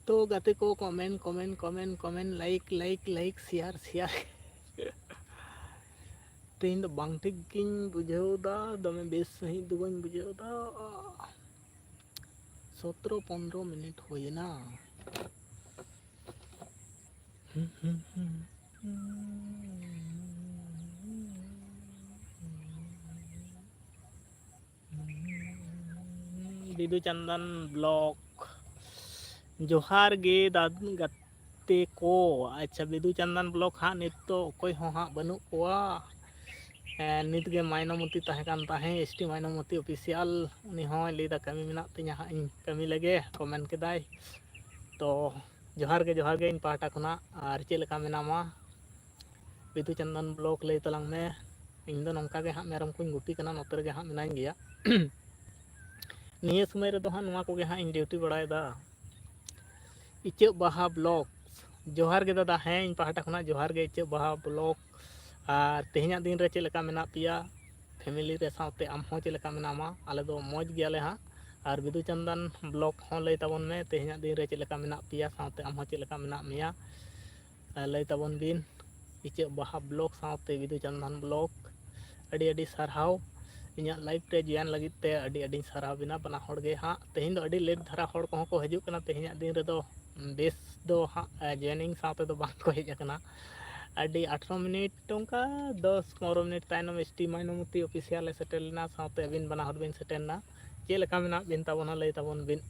ᱛᱚ ᱜᱟᱛᱮ ᱠᱚ, comment, comment, comment, comment, like, like, like, share, share. ᱛᱮᱦᱮᱧ ᱫᱚ ᱵᱟᱝ ᱴᱷᱤᱠ ᱜᱤᱧ ᱵᱩᱡᱷᱟᱹᱣ ᱮᱫᱟ, ᱫᱚᱢᱮ ᱵᱮᱥ ᱥᱟᱺᱦᱤᱡ ᱫᱚ ᱵᱟᱹᱧ ᱵᱩᱡᱷᱟᱹᱣ ᱮᱫᱟ᱾ ᱥᱚᱛᱨᱚ ᱯᱚᱱᱨᱚ ᱢᱤᱱᱤᱴ ᱦᱩᱭᱮᱱᱟ᱾ ᱵᱤᱫᱩ ᱪᱟᱸᱫᱟᱱ ᱵᱞᱚᱜᱽ, ᱡᱚᱦᱟᱨ ᱜᱮ ᱫᱟᱫ-, ᱜᱟᱛᱮ ᱠᱚ᱾ ᱟᱪᱪᱷᱟ, ᱵᱤᱫᱩ ᱪᱟᱸᱫᱟᱱ ᱵᱞᱚᱜᱽ ᱦᱟᱸᱜ ᱱᱤᱛ ᱫᱚ ᱚᱠᱚᱭ ᱦᱚᱸ ᱦᱟᱸᱜ ᱵᱟᱹᱱᱩᱜ ᱠᱚᱣᱟ᱾ ᱮᱸ, ᱱᱤᱛ ᱜᱮ ᱢᱟᱭᱱᱚᱢᱚᱛᱤ ᱛᱟᱦᱮᱸ ᱠᱟᱱ ᱛᱟᱦᱮᱸᱫ, ᱮᱥ ᱴᱤ ᱢᱟᱭᱱᱚᱢᱚᱛᱤ ᱚᱯᱷᱤᱥᱤᱭᱟᱞ, ᱩᱱᱤ ᱦᱚᱸᱭ ᱞᱟᱹᱭᱫᱟ ᱠᱟᱹᱢᱤ ᱢᱮᱱᱟᱜ ᱛᱤᱧᱟᱹ ᱦᱟᱸᱜ, ᱤᱧ ᱠᱟᱹᱢᱤ ᱞᱮᱜᱮ, ᱠᱚᱢᱮᱱᱴ ᱠᱮᱫᱟᱭ᱾ ᱛᱚ ᱡᱚᱦᱟᱨ ᱜᱮ, ᱡᱚᱦᱟᱨ ᱜᱮ ᱤᱧ ᱯᱟᱦᱴᱟ ᱠᱷᱚᱱᱟᱜ᱾ ᱟᱨ ᱪᱮᱫ ᱞᱮᱠᱟ ᱢᱮᱱᱟᱢᱟ? ᱵᱤᱫᱩ ᱪᱟᱸᱫᱟᱱ ᱵᱞᱚᱜᱽ ᱞᱟᱹᱭ ᱛᱟᱞᱟᱝ ᱢᱮ᱾ ᱤᱧ ᱫᱚ ᱱᱚᱝᱠᱟ ᱜᱮ ᱦᱟᱸᱜ ᱢᱮᱨᱚᱢ ᱠᱚᱧ ᱜᱩᱯᱤ ᱠᱟᱱᱟ, ᱱᱚᱛᱮ ᱨᱮᱜᱮ ᱦᱟᱸᱜ ᱢᱮᱱᱟᱧ ᱜᱮᱭᱟ᱾ ᱱᱤᱭᱟᱹ ᱥᱚᱢᱚᱭ ᱨᱮᱫᱚ ᱦᱟᱸᱜ ᱱᱚᱣᱟ ᱠᱚᱜᱮ ᱦᱟᱸᱜ ᱤᱧ ᱰᱤᱭᱩᱴᱤ ᱵᱟᱲᱟᱭᱮᱫᱟ᱾ ᱤᱪᱟᱹᱜ ᱵᱟᱦᱟ ᱵᱞᱚᱜᱽ, ᱡᱚᱦᱟᱨ ᱜᱮ ᱫᱟᱫᱟ᱾ ᱦᱮᱸ, ᱤᱧ ᱯᱟᱦᱴᱟ ᱠᱷᱚᱱᱟᱜ ᱡᱚᱦᱟᱨ ᱜᱮ, ᱤᱪᱟᱹᱜ ᱵᱟᱦᱟ ᱵᱞᱚᱜ᱾ ᱟᱨ ᱛᱮᱦᱮᱧᱟᱜ ᱫᱤᱱ ᱨᱮ ᱪᱮᱫ ᱞᱮᱠᱟ ᱢᱮᱱᱟᱜ ᱯᱮᱭᱟ ᱯᱷᱮᱢᱤᱞᱤ ᱨᱮ, ᱥᱟᱶᱛᱮ ᱟᱢ ᱦᱚᱸ ᱪᱮᱫ ᱞᱮᱠᱟ ᱢᱮᱱᱟᱢᱟ? ᱟᱞᱮ ᱫᱚ ᱢᱚᱡᱽ ᱜᱮᱭᱟᱞᱮ ᱦᱟᱸᱜ᱾ ᱟᱨ ᱵᱤᱫᱩ ᱪᱟᱸᱫᱟᱱ ᱵᱞᱚᱜ ᱦᱚᱸ ᱞᱟᱹᱭ ᱛᱟᱵᱚᱱ ᱢᱮ, ᱛᱮᱦᱮᱧᱟᱜ ᱫᱤᱱ ᱨᱮ ᱪᱮᱫ ᱞᱮᱠᱟ ᱢᱮᱱᱟᱜ ᱯᱮᱭᱟ, ᱥᱟᱶᱛᱮ ᱟᱢ ᱦᱚᱸ ᱪᱮᱫ ᱞᱮᱠᱟ ᱢᱮᱱᱟᱜ ᱢᱮᱭᱟ? ᱟᱨ ᱞᱟᱹᱭ ᱛᱟᱵᱚᱱ ᱵᱤᱱ, ᱤᱪᱟᱹᱜ ᱵᱟᱦᱟ ᱵᱞᱚᱜ ᱥᱟᱶᱛᱮ ᱵᱤᱫᱩ ᱪᱟᱸᱫᱟᱱ ᱵᱞᱚᱜ᱾ ᱟᱹᱰᱤ ᱟᱹᱰᱤ ᱥᱟᱨᱦᱟᱣ ᱤᱧᱟᱹᱜ ᱞᱟᱭᱤᱵᱷ ᱨᱮ ᱡᱚᱭᱮᱱ ᱞᱟᱹᱜᱤᱫ ᱛᱮ, ᱟᱹᱰᱤ ᱟᱹᱰᱤᱧ ᱥᱟᱨᱦᱟᱣ ᱵᱤᱱᱟ ᱵᱟᱱᱟ ᱦᱚᱲ ᱜᱮ ᱦᱟᱸᱜ᱾ ᱛᱮᱦᱮᱧ ᱫᱚ ᱟᱹᱰᱤ ᱞᱮᱴ ᱫᱷᱟᱨᱟ ᱦᱚᱲ ᱠᱚᱦᱚᱸ ᱠᱚ ᱦᱤᱡᱩᱜ ᱠᱟᱱᱟ᱾ ᱛᱮᱦᱮᱧᱟᱜ ᱫᱤᱱ ᱨᱮᱫᱚ ᱵᱮᱥ ᱫᱚ ᱦᱟᱸᱜ ᱡᱚᱭᱮᱱᱤᱝ ᱥᱟᱶ ᱛᱮᱫᱚ ᱵᱟᱝ ᱠᱚ ᱦᱮᱡ ᱟᱠᱟᱱᱟ᱾ ᱟᱹᱰᱤ ᱟᱴᱷᱨᱚ ᱢᱤᱱᱤᱴ, ᱚᱱᱠᱟ ᱫᱚᱥ ᱯᱚᱱᱨᱚ ᱢᱤᱱᱤᱴ ᱛᱟᱭᱱᱚᱢ ᱮᱥ ᱴᱤ ᱢᱟᱭᱱᱚᱢᱚᱛᱤ ᱚᱯᱷᱤᱥᱤᱭᱟᱞ ᱮ ᱥᱮᱴᱮᱨ ᱞᱮᱱᱟ, ᱥᱟᱶᱛᱮ ᱟᱹᱵᱤᱱ ᱵᱟᱱᱟ ᱦᱚᱲ ᱵᱤᱱ ᱥᱮᱴᱮᱨ ᱮᱱᱟ᱾ ᱪᱮᱫ ᱞᱮᱠᱟ ᱢᱮᱱᱟᱜ ᱵᱤᱱ ᱛᱟᱵᱚᱱᱟ, ᱞᱟᱹᱭ ᱛᱟᱵᱚᱱ ᱵᱤᱱ᱾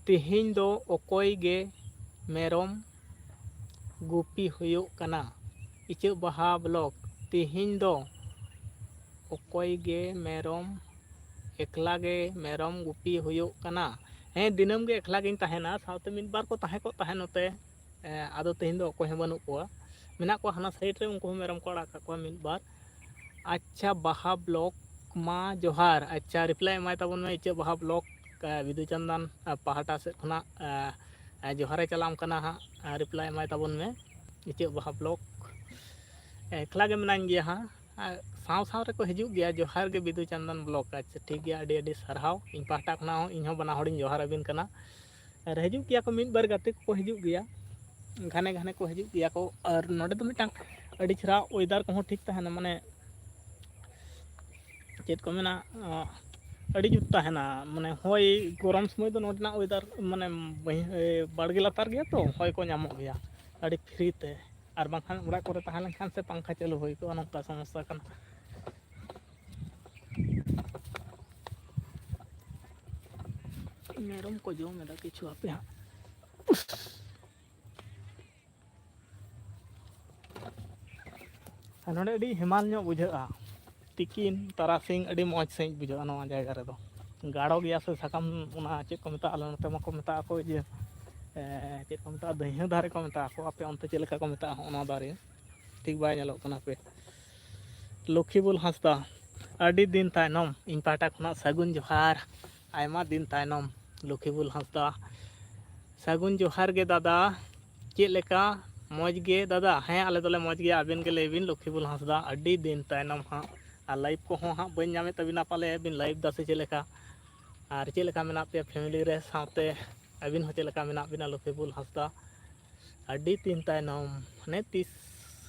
ᱛᱮᱦᱮᱧ ᱫᱚ ᱚᱠᱚᱭ ᱜᱮ ᱢᱮᱨᱚᱢ ᱜᱩᱯᱤ ᱦᱩᱭᱩᱜ ᱠᱟᱱᱟ? ᱤᱪᱟᱹᱜ ᱵᱟᱦᱟ ᱵᱞᱚᱜ᱾ ᱛᱮᱦᱮᱧ ᱫᱚ ᱚᱠᱚᱭ ᱜᱮ ᱢᱮᱨᱚᱢ, ᱮᱠᱞᱟ ᱜᱮ ᱢᱮᱨᱚᱢ ᱜᱩᱯᱤ ᱦᱩᱭᱩᱜ ᱠᱟᱱᱟ? ᱦᱮᱸ, ᱫᱤᱱᱟᱹᱢ ᱜᱮ ᱮᱠᱞᱟ ᱜᱤᱧ ᱛᱟᱦᱮᱱᱟ, ᱥᱟᱶᱛᱮ ᱢᱤᱫ ᱵᱟᱨ ᱠᱚ ᱛᱟᱦᱮᱸ ᱠᱚᱜ ᱛᱟᱦᱮᱸ ᱱᱚᱛᱮ᱾ ᱮᱸ, ᱟᱫᱚ ᱛᱮᱦᱮᱧ ᱫᱚ ᱚᱠᱚᱭ ᱦᱚᱸ ᱵᱟᱹᱱᱩᱜ ᱠᱚᱣᱟ᱾ ᱢᱮᱱᱟᱜ ᱠᱚᱣᱟ ᱦᱟᱱᱟ ᱥᱟᱭᱤᱰ ᱨᱮ, ᱩᱱᱠᱩ ᱦᱚᱸ ᱢᱮᱨᱚᱢ ᱠᱚ ᱟᱲᱟᱜ ᱠᱟᱜ ᱠᱚᱣᱟ ᱢᱤᱫ ᱵᱟᱨ᱾ ᱟᱪᱪᱷᱟ, ᱵᱟᱦᱟ ᱵᱞᱚᱜ ᱢᱟ ᱡᱚᱦᱟᱨ᱾ ᱟᱪᱪᱷᱟ, ᱨᱤᱯᱞᱟᱭ ᱮᱢᱟᱭ ᱛᱟᱵᱚᱱ ᱢᱮ, ᱤᱪᱟᱹᱜ ᱵᱟᱦᱟ ᱵᱞᱚᱜ, ᱮᱸ, ᱵᱤᱫᱩ ᱪᱟᱸᱫᱟᱱ, ᱮᱸ, ᱯᱟᱦᱴᱟ ᱥᱮᱫ ᱠᱷᱚᱱᱟᱜ, ᱮᱸ, ᱮᱸ, ᱡᱚᱦᱟᱨᱮ ᱪᱟᱞᱟᱢ ᱠᱟᱱᱟ ᱦᱟᱸᱜ᱾ ᱮᱸ, ᱨᱤᱯᱞᱟᱭ ᱮᱢᱟᱭ ᱛᱟᱵᱚᱱ ᱢᱮ, ᱤᱪᱟᱹᱜ ᱵᱟᱦᱟ ᱵᱞᱚᱜ᱾ ᱮᱠᱞᱟ ᱜᱮ ᱢᱮᱱᱟᱹᱧ ᱜᱮᱭᱟ ᱦᱟᱸᱜ᱾ ᱟᱨ ᱥᱟᱶ ᱥᱟᱶ ᱨᱮᱠᱚ ᱦᱤᱡᱩᱜ ᱜᱮᱭᱟ, ᱡᱚᱦᱟᱨ ᱜᱮ ᱵᱤᱫᱩ ᱪᱟᱸᱫᱟᱱ ᱵᱞᱚᱜ᱾ ᱟᱪᱪᱷᱟ, ᱴᱷᱤᱠ ᱜᱮᱭᱟ, ᱟᱹᱰᱤ ᱟᱹᱰᱤ ᱥᱟᱨᱦᱟᱣ᱾ ᱤᱧ ᱯᱟᱦᱴᱟ ᱠᱷᱚᱱᱟᱜ ᱦᱚᱸ ᱤᱧ ᱦᱚᱸ ᱵᱟᱱᱟ ᱦᱚᱲᱤᱧ ᱡᱚᱦᱟᱨ ᱟᱹᱵᱤᱱ ᱠᱟᱱᱟ᱾ ᱟᱨ ᱦᱤᱡᱩᱜ ᱜᱮᱭᱟ ᱠᱚ, ᱢᱤᱫ ᱵᱟᱨ ᱜᱟᱛᱮ ᱠᱚᱠᱚ ᱦᱤᱡᱩᱜ ᱜᱮᱭᱟ, ᱜᱷᱟᱱᱮ ᱜᱷᱟᱱᱮ ᱠᱚ ᱦᱤᱡᱩᱜ ᱜᱮᱭᱟ ᱠᱚ᱾ ᱟᱨ ᱱᱚᱰᱮ ᱫᱚ ᱢᱤᱫᱴᱟᱝ ᱟᱹᱰᱤ ᱪᱮᱦᱨᱟ ᱚᱭᱮᱫᱟᱨ ᱠᱚᱦᱚᱸ ᱴᱷᱤᱠ ᱛᱟᱦᱮᱱᱟ, ᱢᱟᱱᱮ ᱪᱮᱫ ᱠᱚ ᱢᱮᱱᱟ, ᱟᱸ, ᱟᱹᱰᱤ ᱡᱩᱛ ᱛᱟᱦᱮᱱᱟ᱾ ᱢᱟᱱᱮ ᱦᱚᱭ, ᱜᱚᱨᱚᱢ ᱥᱚᱢᱚᱭ ᱫᱚ ᱱᱚᱰᱮᱱᱟᱜ ᱚᱭᱮᱫᱟᱨ ᱢᱟᱱᱮ ᱵᱟᱹᱭ-, ᱮ, ᱵᱟᱲᱜᱮ ᱞᱟᱛᱟᱨ ᱜᱮᱭᱟ ᱛᱚ, ᱦᱚᱭ ᱠᱚ ᱧᱟᱢᱚᱜ ᱜᱮᱭᱟ ᱟᱹᱰᱤ ᱯᱷᱨᱤ ᱛᱮ᱾ ᱟᱨ ᱵᱟᱝᱠᱷᱟᱱ ᱚᱲᱟᱜ ᱠᱚᱨᱮ ᱛᱟᱦᱮᱸ ᱞᱮᱱᱠᱷᱟᱱ ᱥᱮ ᱯᱟᱝᱠᱷᱟ ᱪᱟᱹᱞᱩ ᱦᱩᱭ ᱠᱚᱜᱼᱟ, ᱱᱚᱝᱠᱟ ᱥᱚᱢᱚᱥᱥᱟ ᱠᱟᱱᱟ᱾ ᱢᱮᱨᱚᱢ ᱠᱚ ᱡᱚᱢ ᱮᱫᱟ ᱠᱤᱪᱷᱩ, ᱦᱟᱯᱮ ᱦᱟᱸᱜ᱾ ᱟᱨ ᱱᱚᱰᱮ ᱟᱹᱰᱤ ᱦᱮᱢᱟᱞ ᱧᱚᱜ ᱵᱩᱡᱷᱟᱹᱜᱼᱟ᱾ ᱛᱤᱠᱤᱱ ᱛᱟᱨᱟᱥᱤᱧ ᱟᱹᱰᱤ ᱢᱚᱡᱽ ᱥᱟᱺᱦᱤᱡ ᱵᱩᱡᱷᱟᱹᱜᱼᱟ ᱱᱚᱣᱟ ᱡᱟᱭᱜᱟ ᱨᱮᱫᱚ᱾ ᱜᱟᱲᱚ ᱜᱮᱭᱟ ᱥᱮ ᱥᱟᱠᱟᱢ, ᱚᱱᱟ ᱪᱮᱫ ᱠᱚ ᱢᱮᱛᱟᱜᱼᱟ, ᱟᱞᱮ ᱱᱚᱛᱮ ᱢᱟᱠᱚ ᱢᱮᱛᱟᱜ ᱟᱠᱚ ᱤᱭᱟᱹ, ᱮ, ᱪᱮᱫ ᱠᱚ ᱢᱮᱛᱟᱜᱼᱟ, ᱫᱟᱹᱭᱦᱟᱹ ᱫᱟᱨᱮ ᱠᱚ ᱢᱮᱛᱟᱜ ᱟᱠᱚ᱾ ᱟᱯᱮ ᱚᱱᱛᱮ ᱪᱮᱫ ᱞᱮᱠᱟ ᱠᱚ ᱢᱮᱛᱟᱜᱼᱟ ᱦᱚᱸᱜᱼᱚ ᱱᱚᱣᱟ ᱫᱟᱨᱮ? ᱴᱷᱤᱠ ᱵᱟᱭ ᱧᱮᱞᱚᱜ ᱠᱟᱱᱟ ᱦᱟᱯᱮ᱾ ᱞᱚᱠᱠᱷᱤᱵᱩᱞ ᱦᱟᱸᱥᱫᱟ, ᱟᱹᱰᱤ ᱫᱤᱱ ᱛᱟᱭᱱᱚᱢ ᱤᱧ ᱯᱟᱦᱴᱟ ᱠᱷᱚᱱᱟᱜ ᱥᱟᱹᱜᱩᱱ ᱡᱚᱦᱟᱨ᱾ ᱟᱭᱢᱟ ᱫᱤᱱ ᱛᱟᱭᱱᱚᱢ, ᱞᱚᱠᱷᱤᱵᱩᱞ ᱦᱟᱸᱥᱫᱟ᱾ ᱥᱟᱹᱜᱩᱱ ᱡᱚᱦᱟᱨ ᱜᱮ ᱫᱟᱫᱟ, ᱪᱮᱫ ᱞᱮᱠᱟ? ᱢᱚᱡᱽ ᱜᱮ ᱫᱟᱫᱟ? ᱦᱮᱸ, ᱟᱞᱮ ᱫᱚᱞᱮ ᱢᱚᱡᱽ ᱜᱮᱭᱟ, ᱟᱵᱮᱱ ᱜᱮ ᱞᱟᱹᱭ ᱵᱤᱱ ᱞᱚᱠᱷᱤᱵᱩᱞ ᱦᱟᱸᱥᱫᱟ᱾ ᱟᱹᱰᱤ ᱫᱤᱱ ᱛᱟᱭᱱᱚᱢ ᱦᱟᱸᱜ, ᱟᱨ ᱞᱟᱭᱤᱵᱷ ᱠᱚᱦᱚᱸ ᱦᱟᱸᱜ ᱵᱟᱹᱧ ᱧᱟᱢᱮᱫ ᱛᱟᱵᱤᱱᱟ, ᱯᱟᱞᱮ ᱵᱤᱱ ᱞᱟᱭᱤᱵᱷ ᱫᱟ ᱥᱮ ᱪᱮᱫ ᱞᱮᱠᱟ? ᱟᱨ ᱪᱮᱫ ᱞᱮᱠᱟ ᱢᱮᱱᱟᱜ ᱯᱮᱭᱟ ᱯᱷᱮᱢᱤᱞᱤ ᱨᱮ, ᱥᱟᱶᱛᱮ ᱟᱹᱵᱤᱱ ᱦᱚᱸ ᱪᱮᱫ ᱞᱮᱠᱟ ᱢᱮᱱᱟᱜ ᱵᱤᱱᱟ ᱞᱚᱠᱷᱤᱵᱩᱞ ᱦᱟᱸᱥᱫᱟ? ᱟᱹᱰᱤ ᱫᱤᱱ ᱛᱟᱭᱱᱚᱢ, ᱦᱟᱱᱮ ᱛᱤᱥ,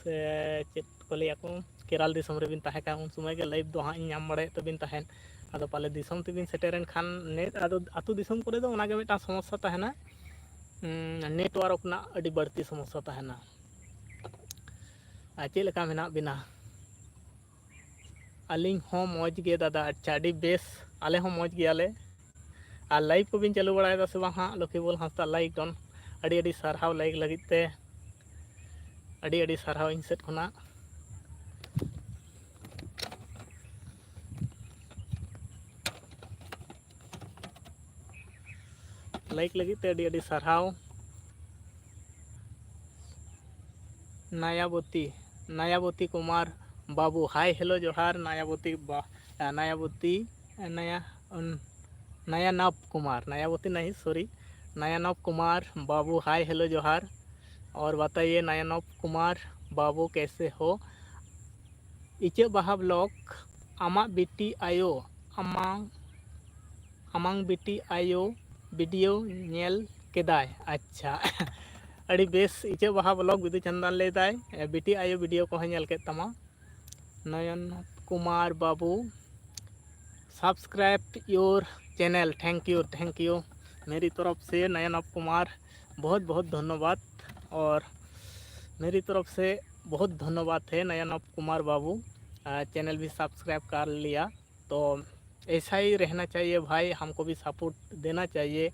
ᱮ, ᱪᱮᱫ ᱠᱚ ᱞᱟᱹᱭᱟ ᱠᱚ, ᱠᱮᱨᱟᱞ ᱫᱤᱥᱚᱢ ᱨᱮᱵᱤᱱ ᱛᱟᱦᱮᱸ ᱠᱟᱱ, ᱩᱱ ᱥᱚᱢᱚᱭ ᱜᱮ ᱞᱟᱭᱤᱵᱷ ᱫᱚ ᱦᱟᱸᱜ ᱤᱧ ᱧᱟᱢ ᱵᱟᱲᱟᱭᱮᱫ ᱛᱟᱵᱤᱱ ᱛᱟᱦᱮᱸᱫ᱾ ᱟᱫᱚ ᱯᱟᱞᱮ ᱫᱤᱥᱚᱢ ᱛᱮᱵᱤᱱ ᱥᱮᱴᱮᱨᱮᱱ ᱠᱷᱟᱱ, ᱱᱮᱴ, ᱟᱫᱚ ᱟᱹᱛᱩ ᱫᱤᱥᱚᱢ ᱠᱚᱨᱮ ᱫᱚ ᱚᱱᱟᱜᱮ ᱢᱤᱫᱴᱟᱝ ᱥᱚᱢᱚᱥᱥᱟ ᱛᱟᱦᱮᱱᱟ, ᱩᱸ, ᱱᱮᱴᱣᱟᱨᱠ ᱨᱮᱱᱟᱜ ᱟᱹᱰᱤ ᱵᱟᱹᱲᱛᱤ ᱥᱚᱢᱚᱥᱥᱟ ᱛᱟᱦᱮᱱᱟ᱾ ᱟᱨ ᱪᱮᱫ ᱞᱮᱠᱟ ᱢᱮᱱᱟᱜ ᱵᱤᱱᱟ? ᱟᱹᱞᱤᱧ ᱦᱚᱸ ᱢᱚᱡᱽ ᱜᱮ ᱫᱟᱫᱟ᱾ ᱟᱪᱪᱷᱟ, ᱟᱹᱰᱤ ᱵᱮᱥ, ᱟᱞᱮ ᱦᱚᱸ ᱢᱚᱡᱽ ᱜᱮᱭᱟᱞᱮ᱾ ᱟᱨ ᱞᱟᱭᱤᱵᱷ ᱠᱚᱵᱤᱱ ᱪᱟᱹᱞᱩ ᱵᱟᱲᱟᱭᱮᱫᱟ ᱥᱮ ᱵᱟᱝ ᱦᱟᱸᱜ? ᱞᱚᱠᱷᱤᱵᱚᱞ ᱦᱟᱸᱥᱫᱟ ᱞᱟᱭᱤᱠ ᱰᱚᱱ, ᱟᱹᱰᱤ ᱟᱹᱰᱤ ᱥᱟᱨᱦᱟᱣ ᱞᱟᱭᱤᱠ ᱞᱟᱹᱜᱤᱫ ᱛᱮ, ᱟᱹᱰᱤ ᱟᱹᱰᱤ ᱥᱟᱨᱦᱟᱣ ᱤᱧ ᱥᱮᱫ ᱠᱷᱚᱱᱟᱜ᱾ ᱞᱟᱭᱤᱠ ᱞᱟᱹᱜᱤᱫ ᱛᱮ ᱟᱹᱰᱤ ᱟᱹᱰᱤ ᱥᱟᱨᱦᱟᱣ᱾ ᱱᱟᱭᱟᱵᱚᱛᱤ, ᱱᱟᱭᱟᱵᱚᱛᱤ ᱠᱩᱢᱟᱨ ᱵᱟᱹᱵᱩ, ᱦᱟᱭ ᱦᱮᱞᱳ ᱡᱚᱦᱟᱨ ᱱᱟᱭᱟᱵᱚᱛᱤ ᱵᱟ-, ᱱᱟᱭᱟᱵᱚᱛᱤ, ᱱᱟᱭᱟ, ᱩᱱ, ᱱᱟᱭᱟᱱᱚᱵ ᱠᱩᱢᱟᱨ, ᱱᱟᱭᱟᱵᱚᱛᱤ ᱱᱟᱦᱤ, ᱥᱚᱨᱤ, ᱱᱟᱭᱟᱱᱚᱵ ᱠᱩᱢᱟᱨ ᱵᱟᱹᱵᱩ, ᱦᱟᱭ ᱦᱮᱞᱳ ᱡᱚᱦᱟᱨ᱾ ᱚᱨ ᱵᱟᱛᱟᱭᱮ ᱱᱟᱭᱟᱱᱚᱵ ᱠᱩᱢᱟᱨ ᱵᱟᱹᱵᱩ ᱠᱮᱥᱮ ᱦᱳ? ᱤᱪᱟᱹᱜ ᱵᱟᱦᱟ ᱵᱞᱚᱜ, ᱟᱢᱟᱜ ᱵᱤᱴᱤ ᱟᱭᱳ, ᱟᱢᱟᱝ, ᱟᱢᱟᱝ ᱵᱤᱴᱤ ᱟᱭᱳ ᱵᱷᱤᱰᱤᱭᱳ ᱧᱮᱞ ᱠᱮᱫᱟᱭ᱾ ᱟᱪᱪᱷᱟ, ᱟᱹᱰᱤ ᱵᱮᱥ᱾ ᱤᱪᱟᱹᱜ ᱵᱟᱦᱟ ᱵᱞᱚᱜ ᱵᱤᱫᱩ ᱪᱟᱸᱫᱟᱱ ᱞᱟᱹᱭᱫᱟᱭ, ᱮ, ᱵᱤᱴᱤ ᱟᱭᱳ ᱵᱷᱤᱰᱤᱭᱳ ᱠᱚᱦᱚᱸ ᱧᱮᱞ ᱠᱮᱫ ᱛᱟᱢᱟ᱾ ᱱᱚᱭᱚᱱ ᱠᱩᱢᱟᱨ ᱵᱟᱹᱵᱩ, subscribe your channel, thank you, thank you। मेरी तरफ से नयन कुमार बहुत बहुत धन्यवाद, और मेरी तरफ से बहुत धन्यवाद है नयन कुमार बाबू, आ, चैनल भी सब्सक्राइब कर लिया। तो ऐसा ही रहना चाहिए भाई, हमको भी सपोर्ट देना चाहिए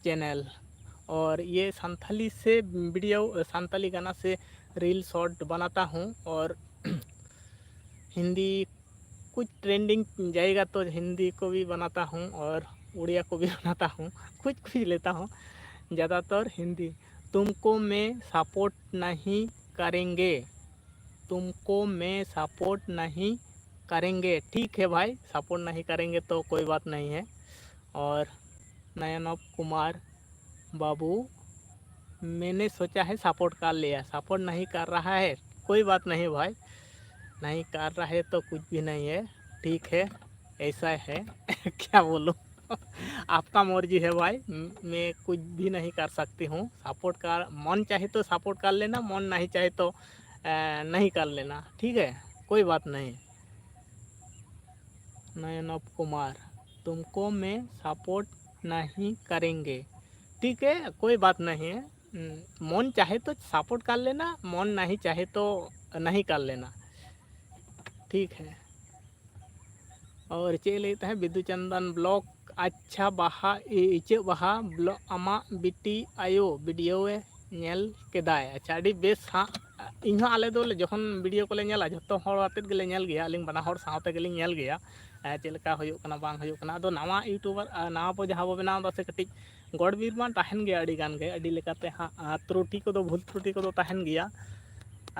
चैनल। और ये संथाली से वीडियो, संथाली गाना से रील शॉर्ट बनाता हूँ, और हिंदी कुछ ट्रेंडिंग जाएगा तो हिंदी को भी बनाता हूँ और उड़िया को भी बनाता हूँ, कुछ कुछ लेता हूँ। ज़्यादातर हिंदी। तुमको मैं सपोर्ट नहीं करेंगे, तुमको मैं सपोर्ट नहीं करेंगे। ठीक है भाई, सपोर्ट नहीं करेंगे तो कोई बात नहीं है। और नयनोप कुमार बाबू, मैंने सोचा है सपोर्ट कर लिया, सपोर्ट नहीं कर रहा है, कोई बात नहीं भाई, नहीं कर रहा है तो कुछ भी नहीं है, ठीक है, ऐसा है। क्या बोलूँ? आपका मर्जी है भाई, म- मैं कुछ भी नहीं कर सकती हूँ। सपोर्ट कर, मन चाहे तो सपोर्ट कर लेना, मन नहीं चाहे तो अ, नहीं कर लेना, ठीक है, कोई बात नहीं। नयनोप कुमार, तुमको मैं सपोर्ट नहीं करेंगे। ठीक है, कोई बात नहीं है। हम्म, मन चाहे तो सपोर्ट कर लेना, मन नहीं चाहे तो नहीं कर लेना। ठीक है। और ᱪᱮᱫ ᱞᱟᱹᱭᱮᱫ ᱛᱟᱦᱮᱸᱫ ᱵᱤᱫᱩ ᱪᱟᱸᱫᱟᱱ ᱵᱞᱚᱜ? ᱟᱪᱪᱷᱟ ᱵᱟᱦᱟ, ᱤ- ᱤᱪᱟᱹᱜ ᱵᱟᱦᱟ ᱵᱞᱚᱜ, ᱟᱢᱟᱜ ᱵᱤᱴᱤ ᱟᱭᱳ ᱵᱷᱤᱰᱤᱭᱳ ᱮ ᱧᱮᱞ ᱠᱮᱫᱟᱭ᱾ ᱟᱪᱪᱷᱟ, ᱟᱹᱰᱤ ᱵᱮᱥ ᱦᱟᱸᱜ᱾ ᱤᱧ ᱦᱚᱸ, ᱟᱞᱮ ᱫᱚ ᱡᱚᱠᱷᱚᱱ ᱵᱷᱤᱰᱤᱭᱳ ᱠᱚᱞᱮ ᱧᱮᱞᱟ, ᱡᱷᱚᱛᱚ ᱦᱚᱲ ᱟᱛᱮᱫ ᱜᱮᱞᱮ ᱧᱮᱞ ᱜᱮᱭᱟ, ᱟᱹᱞᱤᱧ ᱵᱟᱱᱟ ᱦᱚᱲ ᱥᱟᱶᱛᱮ ᱜᱮᱞᱤᱧ ᱧᱮᱞ ᱜᱮᱭᱟ᱾ ᱮᱸ, ᱪᱮᱫ ᱞᱮᱠᱟ ᱦᱩᱭᱩᱜ ᱠᱟᱱᱟ ᱵᱟᱝ ᱦᱩᱭᱩᱜ ᱠᱟᱱᱟ᱾ ᱟᱫᱚ ᱱᱟᱣᱟ ᱤᱭᱩᱴᱩᱵᱟᱨ, ᱟᱨ ᱱᱟᱣᱟ ᱵᱚ ᱡᱟᱦᱟᱸ ᱵᱚ ᱵᱮᱱᱟᱣ ᱮᱫᱟ ᱥᱮ, ᱠᱟᱹᱴᱤᱡ ᱜᱚᱲᱵᱤᱨ ᱢᱟ ᱛᱟᱦᱮᱱ ᱜᱮᱭᱟ ᱟᱹᱰᱤ ᱜᱟᱱ ᱜᱮ, ᱟᱹᱰᱤ ᱞᱮᱠᱟᱛᱮ ᱦᱟᱸᱜ, ᱟᱸ, ᱛᱨᱩᱴᱤ ᱠᱚᱫᱚ, ᱵᱷᱩᱞ ᱛᱨᱩᱴᱤ ᱠᱚᱫᱚ ᱛᱟᱦᱮᱱ ᱜᱮᱭᱟ᱾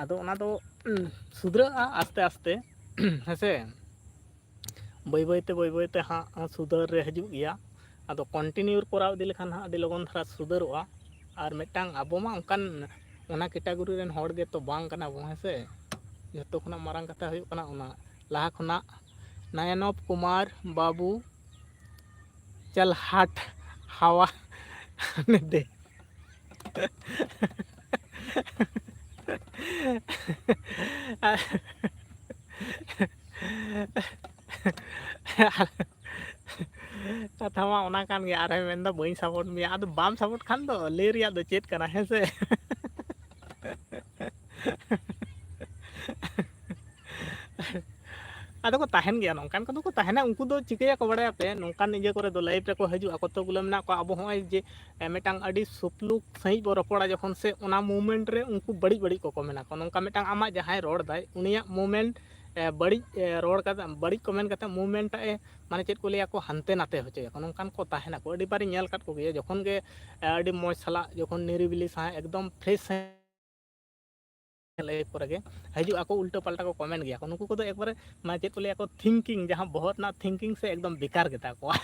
ᱟᱫᱚ ᱚᱱᱟ ᱫᱚ, ᱩᱸ, ᱥᱩᱫᱷᱨᱟᱹᱜᱼᱟ ᱟᱥᱛᱮ ᱟᱥᱛᱮ, ᱦᱮᱸ ᱥᱮ᱾ ᱵᱟᱹᱭ ᱵᱟᱹᱭ ᱛᱮ, ᱵᱟᱹᱭ ᱵᱟᱹᱭ ᱛᱮ ᱦᱟᱸᱜ ᱥᱩᱫᱷᱟᱹᱨ ᱨᱮ ᱦᱤᱡᱩᱜ ᱜᱮᱭᱟ᱾ ᱟᱫᱚ ᱠᱚᱱᱴᱤᱱᱤᱭᱩ ᱠᱚᱨᱟᱣ ᱤᱫᱤ ᱞᱮᱠᱷᱟᱱ ᱦᱟᱸᱜ ᱟᱹᱰᱤ ᱞᱚᱜᱚᱱ ᱫᱷᱟᱨᱟ ᱥᱩᱫᱷᱟᱹᱨᱚᱜᱼᱟ᱾ ᱟᱨ ᱢᱤᱫᱴᱟᱝ ᱟᱵᱚ ᱢᱟ ᱚᱱᱠᱟᱱ ᱚᱱᱟ ᱠᱮᱴᱟᱜᱚᱨᱤ ᱨᱮᱱ ᱦᱚᱲ ᱜᱮᱛᱚ ᱵᱟᱝ ᱠᱟᱱᱟ ᱵᱚᱱ, ᱦᱮᱸ ᱥᱮ᱾ ᱡᱚᱛᱚ ᱠᱷᱚᱱᱟᱜ ᱢᱟᱨᱟᱝ ᱠᱟᱛᱷᱟ ᱦᱩᱭᱩᱜ ᱠᱟᱱᱟ ᱚᱱᱟ᱾ ᱞᱟᱦᱟ ᱠᱷᱚᱱᱟᱜ ᱱᱟᱭᱟᱱᱚᱵ ᱠᱩᱢᱟᱨ ᱵᱟᱹᱵᱩ ᱪᱟᱞᱦᱟᱴ ᱦᱟᱣᱟ ᱱᱮᱫᱮ᱾ ᱠᱟᱛᱷᱟ ᱢᱟ ᱚᱱᱟ ᱠᱟᱱ ᱜᱮᱭᱟ, ᱟᱨᱦᱚᱸᱭ ᱢᱮᱱᱫᱟ ᱵᱟᱹᱧ ᱥᱟᱯᱳᱨᱴ ᱢᱮᱭᱟ᱾ ᱟᱫᱚ ᱵᱟᱢ ᱥᱟᱯᱳᱨᱴ ᱠᱷᱟᱱ ᱫᱚ ᱞᱟᱹᱭ ᱨᱮᱭᱟᱜ ᱫᱚ ᱪᱮᱫ ᱠᱟᱱᱟ, ᱦᱮᱸ ᱥᱮ? ᱟᱫᱚ ᱠᱚ ᱛᱟᱦᱮᱱ ᱜᱮᱭᱟ, ᱱᱚᱝᱠᱟᱱ ᱠᱚᱫᱚ ᱠᱚ ᱛᱟᱦᱮᱱᱟ᱾ ᱩᱱᱠᱩ ᱫᱚ ᱪᱤᱠᱟᱹᱭᱟᱠᱚ ᱵᱟᱲᱟᱭᱟᱯᱮ, ᱱᱚᱝᱠᱟᱱ ᱤᱭᱟᱹ ᱠᱚᱨᱮ ᱫᱚ, ᱞᱟᱭᱤᱵᱷ ᱨᱮᱠᱚ ᱦᱤᱡᱩᱜᱼᱟ, ᱠᱚᱛᱚ ᱜᱩᱞᱟᱹ ᱢᱮᱱᱟᱜ ᱠᱚᱣᱟ᱾ ᱟᱵᱚ ᱦᱚᱸᱜᱼᱚᱭ ᱡᱮ, ᱮ, ᱢᱤᱫᱴᱟᱝ ᱟᱹᱰᱤ ᱥᱩᱯᱞᱩᱠ ᱥᱟᱺᱦᱤᱡ ᱵᱚ ᱨᱚᱯᱚᱲᱟ ᱡᱚᱠᱷᱚᱱ, ᱥᱮ ᱚᱱᱟ ᱢᱩᱢᱮᱱᱴ ᱨᱮ ᱩᱱᱠᱩ ᱵᱟᱹᱲᱤᱡ ᱵᱟᱹᱲᱤᱡ ᱠᱚ ᱠᱚᱢᱮᱱᱟ ᱠᱚ᱾ ᱱᱚᱝᱠᱟ ᱢᱤᱫᱴᱟᱝ ᱟᱢᱟᱜ ᱡᱟᱦᱟᱸᱭ ᱨᱚᱲ ᱫᱟᱭ, ᱩᱱᱤᱭᱟᱜ ᱢᱩᱢᱮᱱᱴ, ᱮ, ᱵᱟᱹᱲᱤᱡ, ᱮ, ᱨᱚᱲ ᱠᱟᱛᱮ, ᱵᱟᱹᱲᱤᱡ ᱠᱚᱢᱮᱱᱴ ᱠᱟᱛᱮ ᱢᱩᱢᱮᱱᱴ ᱮ, ᱢᱟᱱᱮ ᱪᱮᱫ ᱠᱚ ᱞᱟᱹᱭᱟ ᱠᱚ, ᱦᱟᱱᱛᱮ ᱱᱟᱛᱮ ᱦᱚᱪᱚᱭᱟᱠᱚ᱾ ᱱᱚᱝᱠᱟᱱ ᱠᱚ ᱛᱟᱦᱮᱱᱟᱠᱚ, ᱟᱹᱰᱤ ᱵᱟᱨᱤᱧ ᱧᱮᱞ ᱟᱠᱟᱫ ᱠᱚᱜᱮᱭᱟ᱾ ᱡᱚᱠᱷᱚᱱ ᱜᱮ, ᱮ, ᱟᱹᱰᱤ ᱢᱚᱡᱽ ᱥᱟᱞᱟᱜ, ᱡᱚᱠᱷᱚᱱ ᱱᱤᱨᱤᱵᱤᱞᱤ ᱥᱟᱶ ᱮᱠᱫᱚᱢ ᱯᱷᱨᱮᱥ ᱥᱟᱺᱦᱤᱡ ᱞᱟᱹᱭ ᱯᱚᱨᱮ ᱜᱮ ᱦᱤᱡᱩᱜ ᱟᱠᱚ, ᱩᱞᱴᱟᱹ ᱯᱟᱞᱴᱟ ᱠᱚ ᱠᱚᱢᱮᱱᱴ ᱜᱮᱭᱟ ᱠᱚ᱾ ᱱᱩᱠᱩ ᱠᱚᱫᱚ ᱮᱠᱵᱟᱨᱮ ᱢᱟᱱᱮ ᱪᱮᱫ ᱠᱚ ᱞᱟᱹᱭᱟ ᱠᱚ, ᱛᱷᱤᱝᱠᱤᱝ, ᱡᱟᱦᱟᱸ ᱵᱚᱦᱚᱜ ᱨᱮᱱᱟᱜ ᱛᱷᱤᱝᱠᱤᱝ ᱥᱮ ᱮᱠᱫᱚᱢ ᱵᱮᱠᱟᱨ ᱜᱮᱛᱟ ᱠᱚᱣᱟ᱾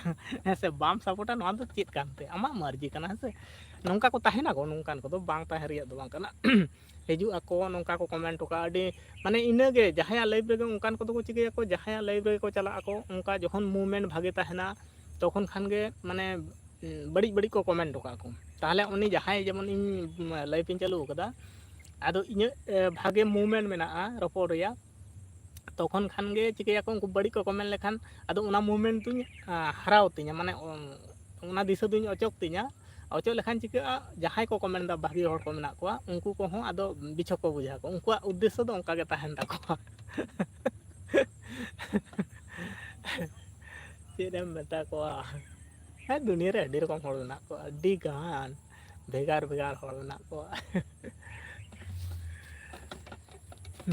ᱦᱮᱸ ᱥᱮ, ᱵᱟᱢ ᱥᱟᱯᱳᱨᱴᱟ, ᱱᱚᱣᱟ ᱫᱚ ᱪᱮᱫ ᱠᱟᱱ ᱛᱮ? ᱟᱢᱟᱜ ᱢᱟᱨᱡᱤ ᱠᱟᱱᱟ, ᱦᱮᱸ ᱥᱮ᱾ ᱱᱚᱝᱠᱟ ᱠᱚ ᱛᱟᱦᱮᱱᱟ ᱠᱚ, ᱱᱚᱝᱠᱟᱱ ᱠᱚᱫᱚ ᱵᱟᱝ ᱛᱟᱦᱮᱸ ᱨᱮᱭᱟᱜ ᱫᱚ ᱵᱟᱝ ᱠᱟᱱᱟ᱾ ᱦᱤᱡᱩᱜ ᱟᱠᱚ, ᱱᱚᱝᱠᱟ ᱠᱚ ᱠᱚᱢᱮᱱᱴ ᱦᱚᱴᱚ ᱠᱟᱜᱼᱟ, ᱟᱹᱰᱤ ᱢᱟᱱᱮ ᱤᱱᱟᱹᱜᱮ᱾ ᱡᱟᱦᱟᱸᱭᱟᱜ ᱞᱟᱭᱤᱵᱷ ᱨᱮᱜᱮ ᱚᱱᱠᱟᱱ ᱠᱚᱫᱚ ᱠᱚ ᱪᱤᱠᱟᱹᱭᱟᱠᱚ, ᱡᱟᱦᱟᱸᱭᱟᱜ ᱞᱟᱭᱤᱵᱷ ᱨᱮᱜᱮ ᱠᱚ ᱪᱟᱞᱟᱜ ᱟᱠᱚ, ᱚᱱᱠᱟ ᱡᱚᱠᱷᱚᱱ ᱢᱩᱵᱷᱢᱮᱱᱴ ᱵᱷᱟᱜᱮ ᱛᱟᱦᱮᱱᱟ, ᱛᱚᱠᱷᱚᱱ ᱠᱷᱟᱱ ᱜᱮ ᱢᱟᱱᱮ ᱵᱟᱹᱲᱤᱡ ᱵᱟᱹᱲᱤᱡ ᱠᱚ ᱠᱚᱢᱮᱱᱴ ᱦᱚᱴᱚ ᱠᱟᱜᱼᱟ ᱠᱚ᱾ ᱛᱟᱦᱚᱞᱮ ᱩᱱᱤ ᱡᱟᱦᱟᱸᱭ, ᱡᱮᱢᱚᱱ ᱤᱧ ᱞᱟᱭᱤᱵᱷ ᱤᱧ ᱪᱟᱹᱞᱩ ᱟᱠᱟᱫᱟ, ᱟᱫᱚ ᱤᱧᱟᱹᱜ ᱮ, ᱵᱷᱟᱜᱮ ᱢᱩᱵᱷᱢᱮᱱᱴ ᱢᱮᱱᱟᱜᱼᱟ ᱨᱚᱯᱚᱲ ᱨᱮᱭᱟᱜ, ᱛᱚᱠᱷᱚᱱ ᱠᱷᱟᱱ ᱜᱮ ᱪᱤᱠᱟᱹᱭᱟᱠᱚ, ᱩᱱᱠᱩ ᱵᱟᱹᱲᱤᱡ ᱠᱚ ᱠᱚᱢᱮᱱᱴ ᱞᱮᱠᱷᱟᱱ ᱟᱫᱚ ᱚᱱᱟ ᱢᱩᱵᱷᱢᱮᱱᱴ ᱫᱚᱧ ᱟ, ᱦᱟᱨᱟᱣ ᱛᱤᱧᱟ, ᱢᱟᱱᱮ ᱚ-, ᱚᱱᱟ ᱫᱤᱥᱟᱹ ᱫᱚᱧ ᱚᱪᱚᱜ ᱛᱤᱧᱟ᱾ ᱚᱪᱚᱜ ᱞᱮᱠᱷᱟᱱ ᱪᱤᱠᱟᱹᱜᱼᱟ, ᱡᱟᱦᱟᱸᱭ ᱠᱚ ᱠᱚᱢᱮᱱᱴ ᱮᱫᱟ, ᱵᱷᱟᱜᱮ ᱦᱚᱲ ᱠᱚ ᱢᱮᱱᱟᱜ ᱠᱚᱣᱟ, ᱩᱱᱠᱩ ᱠᱚᱦᱚᱸ ᱟᱫᱚ ᱵᱤᱪᱷᱚᱠ ᱠᱚ ᱵᱩᱡᱷᱟᱹᱣ ᱠᱚᱣᱟ, ᱩᱱᱠᱩᱣᱟᱜ ᱩᱫᱽᱫᱮᱥᱥᱚ ᱫᱚ ᱚᱱᱠᱟ ᱜᱮ ᱛᱟᱦᱮᱱ ᱛᱟᱠᱚᱣᱟ᱾ ᱪᱮᱫ ᱮᱢ ᱢᱮᱛᱟ ᱠᱚᱣᱟ? ᱦᱮᱸ, ᱫᱩᱱᱤᱭᱟᱹ ᱨᱮ ᱟᱹᱰᱤ ᱨᱚᱠᱚᱢ ᱦᱚᱲ ᱢᱮᱱᱟᱜ ᱠᱚᱣᱟ, ᱟᱹᱰᱤ ᱜᱟᱱ ᱵᱷᱮᱜᱟᱨ ᱵᱷᱮᱜᱟᱨ ᱦᱚᱲ ᱢᱮᱱᱟᱜ ᱠᱚᱣᱟ᱾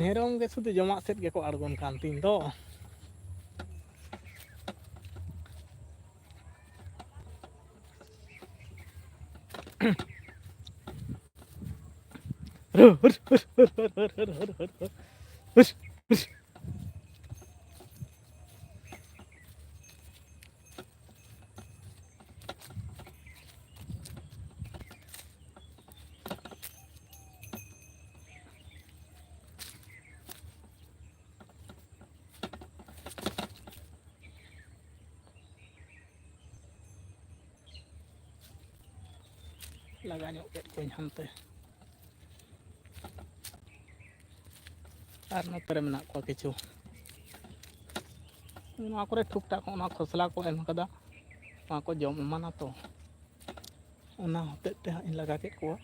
ᱢᱮᱨᱚᱢ ᱜᱮ ᱥᱩᱫᱷᱩ ᱡᱚᱢᱟᱜ ᱥᱮᱫ ᱜᱮᱠᱚ ᱟᱬᱜᱚᱱ ᱠᱟᱱ ᱛᱤᱧ ᱫᱚ᱾ ᱞᱟᱜᱟ ᱧᱚᱜ ᱠᱮᱫ ᱠᱚᱣᱟᱧ ᱦᱟᱱᱛᱮ᱾ ᱟᱨ ᱱᱚᱛᱮ ᱨᱮ ᱢᱮᱱᱟᱜ ᱠᱚᱣᱟ ᱠᱤᱪᱷᱩ, ᱱᱚᱣᱟ ᱠᱚᱨᱮ ᱴᱷᱩᱠ ᱴᱷᱟᱠ ᱚᱱᱟ ᱠᱷᱚᱥᱞᱟ ᱠᱚ ᱮᱢ ᱠᱟᱫᱟ, ᱱᱚᱣᱟ ᱠᱚ ᱡᱚᱢ ᱮᱢᱟᱱᱟ ᱛᱚ, ᱚᱱᱟ ᱦᱚᱛᱮᱡ ᱛᱮ ᱦᱟᱸᱜ ᱤᱧ ᱞᱟᱜᱟ ᱠᱮᱫ ᱠᱚᱣᱟ᱾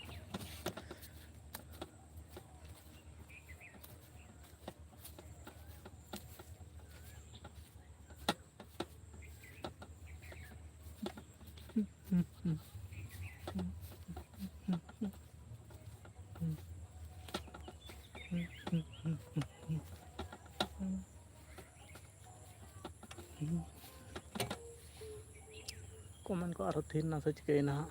ᱠᱚᱢᱮᱱᱴ ᱠᱚ ᱟᱨᱦᱚᱸ ᱛᱷᱤᱨ ᱱᱟ ᱥᱮ ᱪᱤᱠᱟᱹᱭᱮᱱᱟ ᱦᱟᱸᱜ?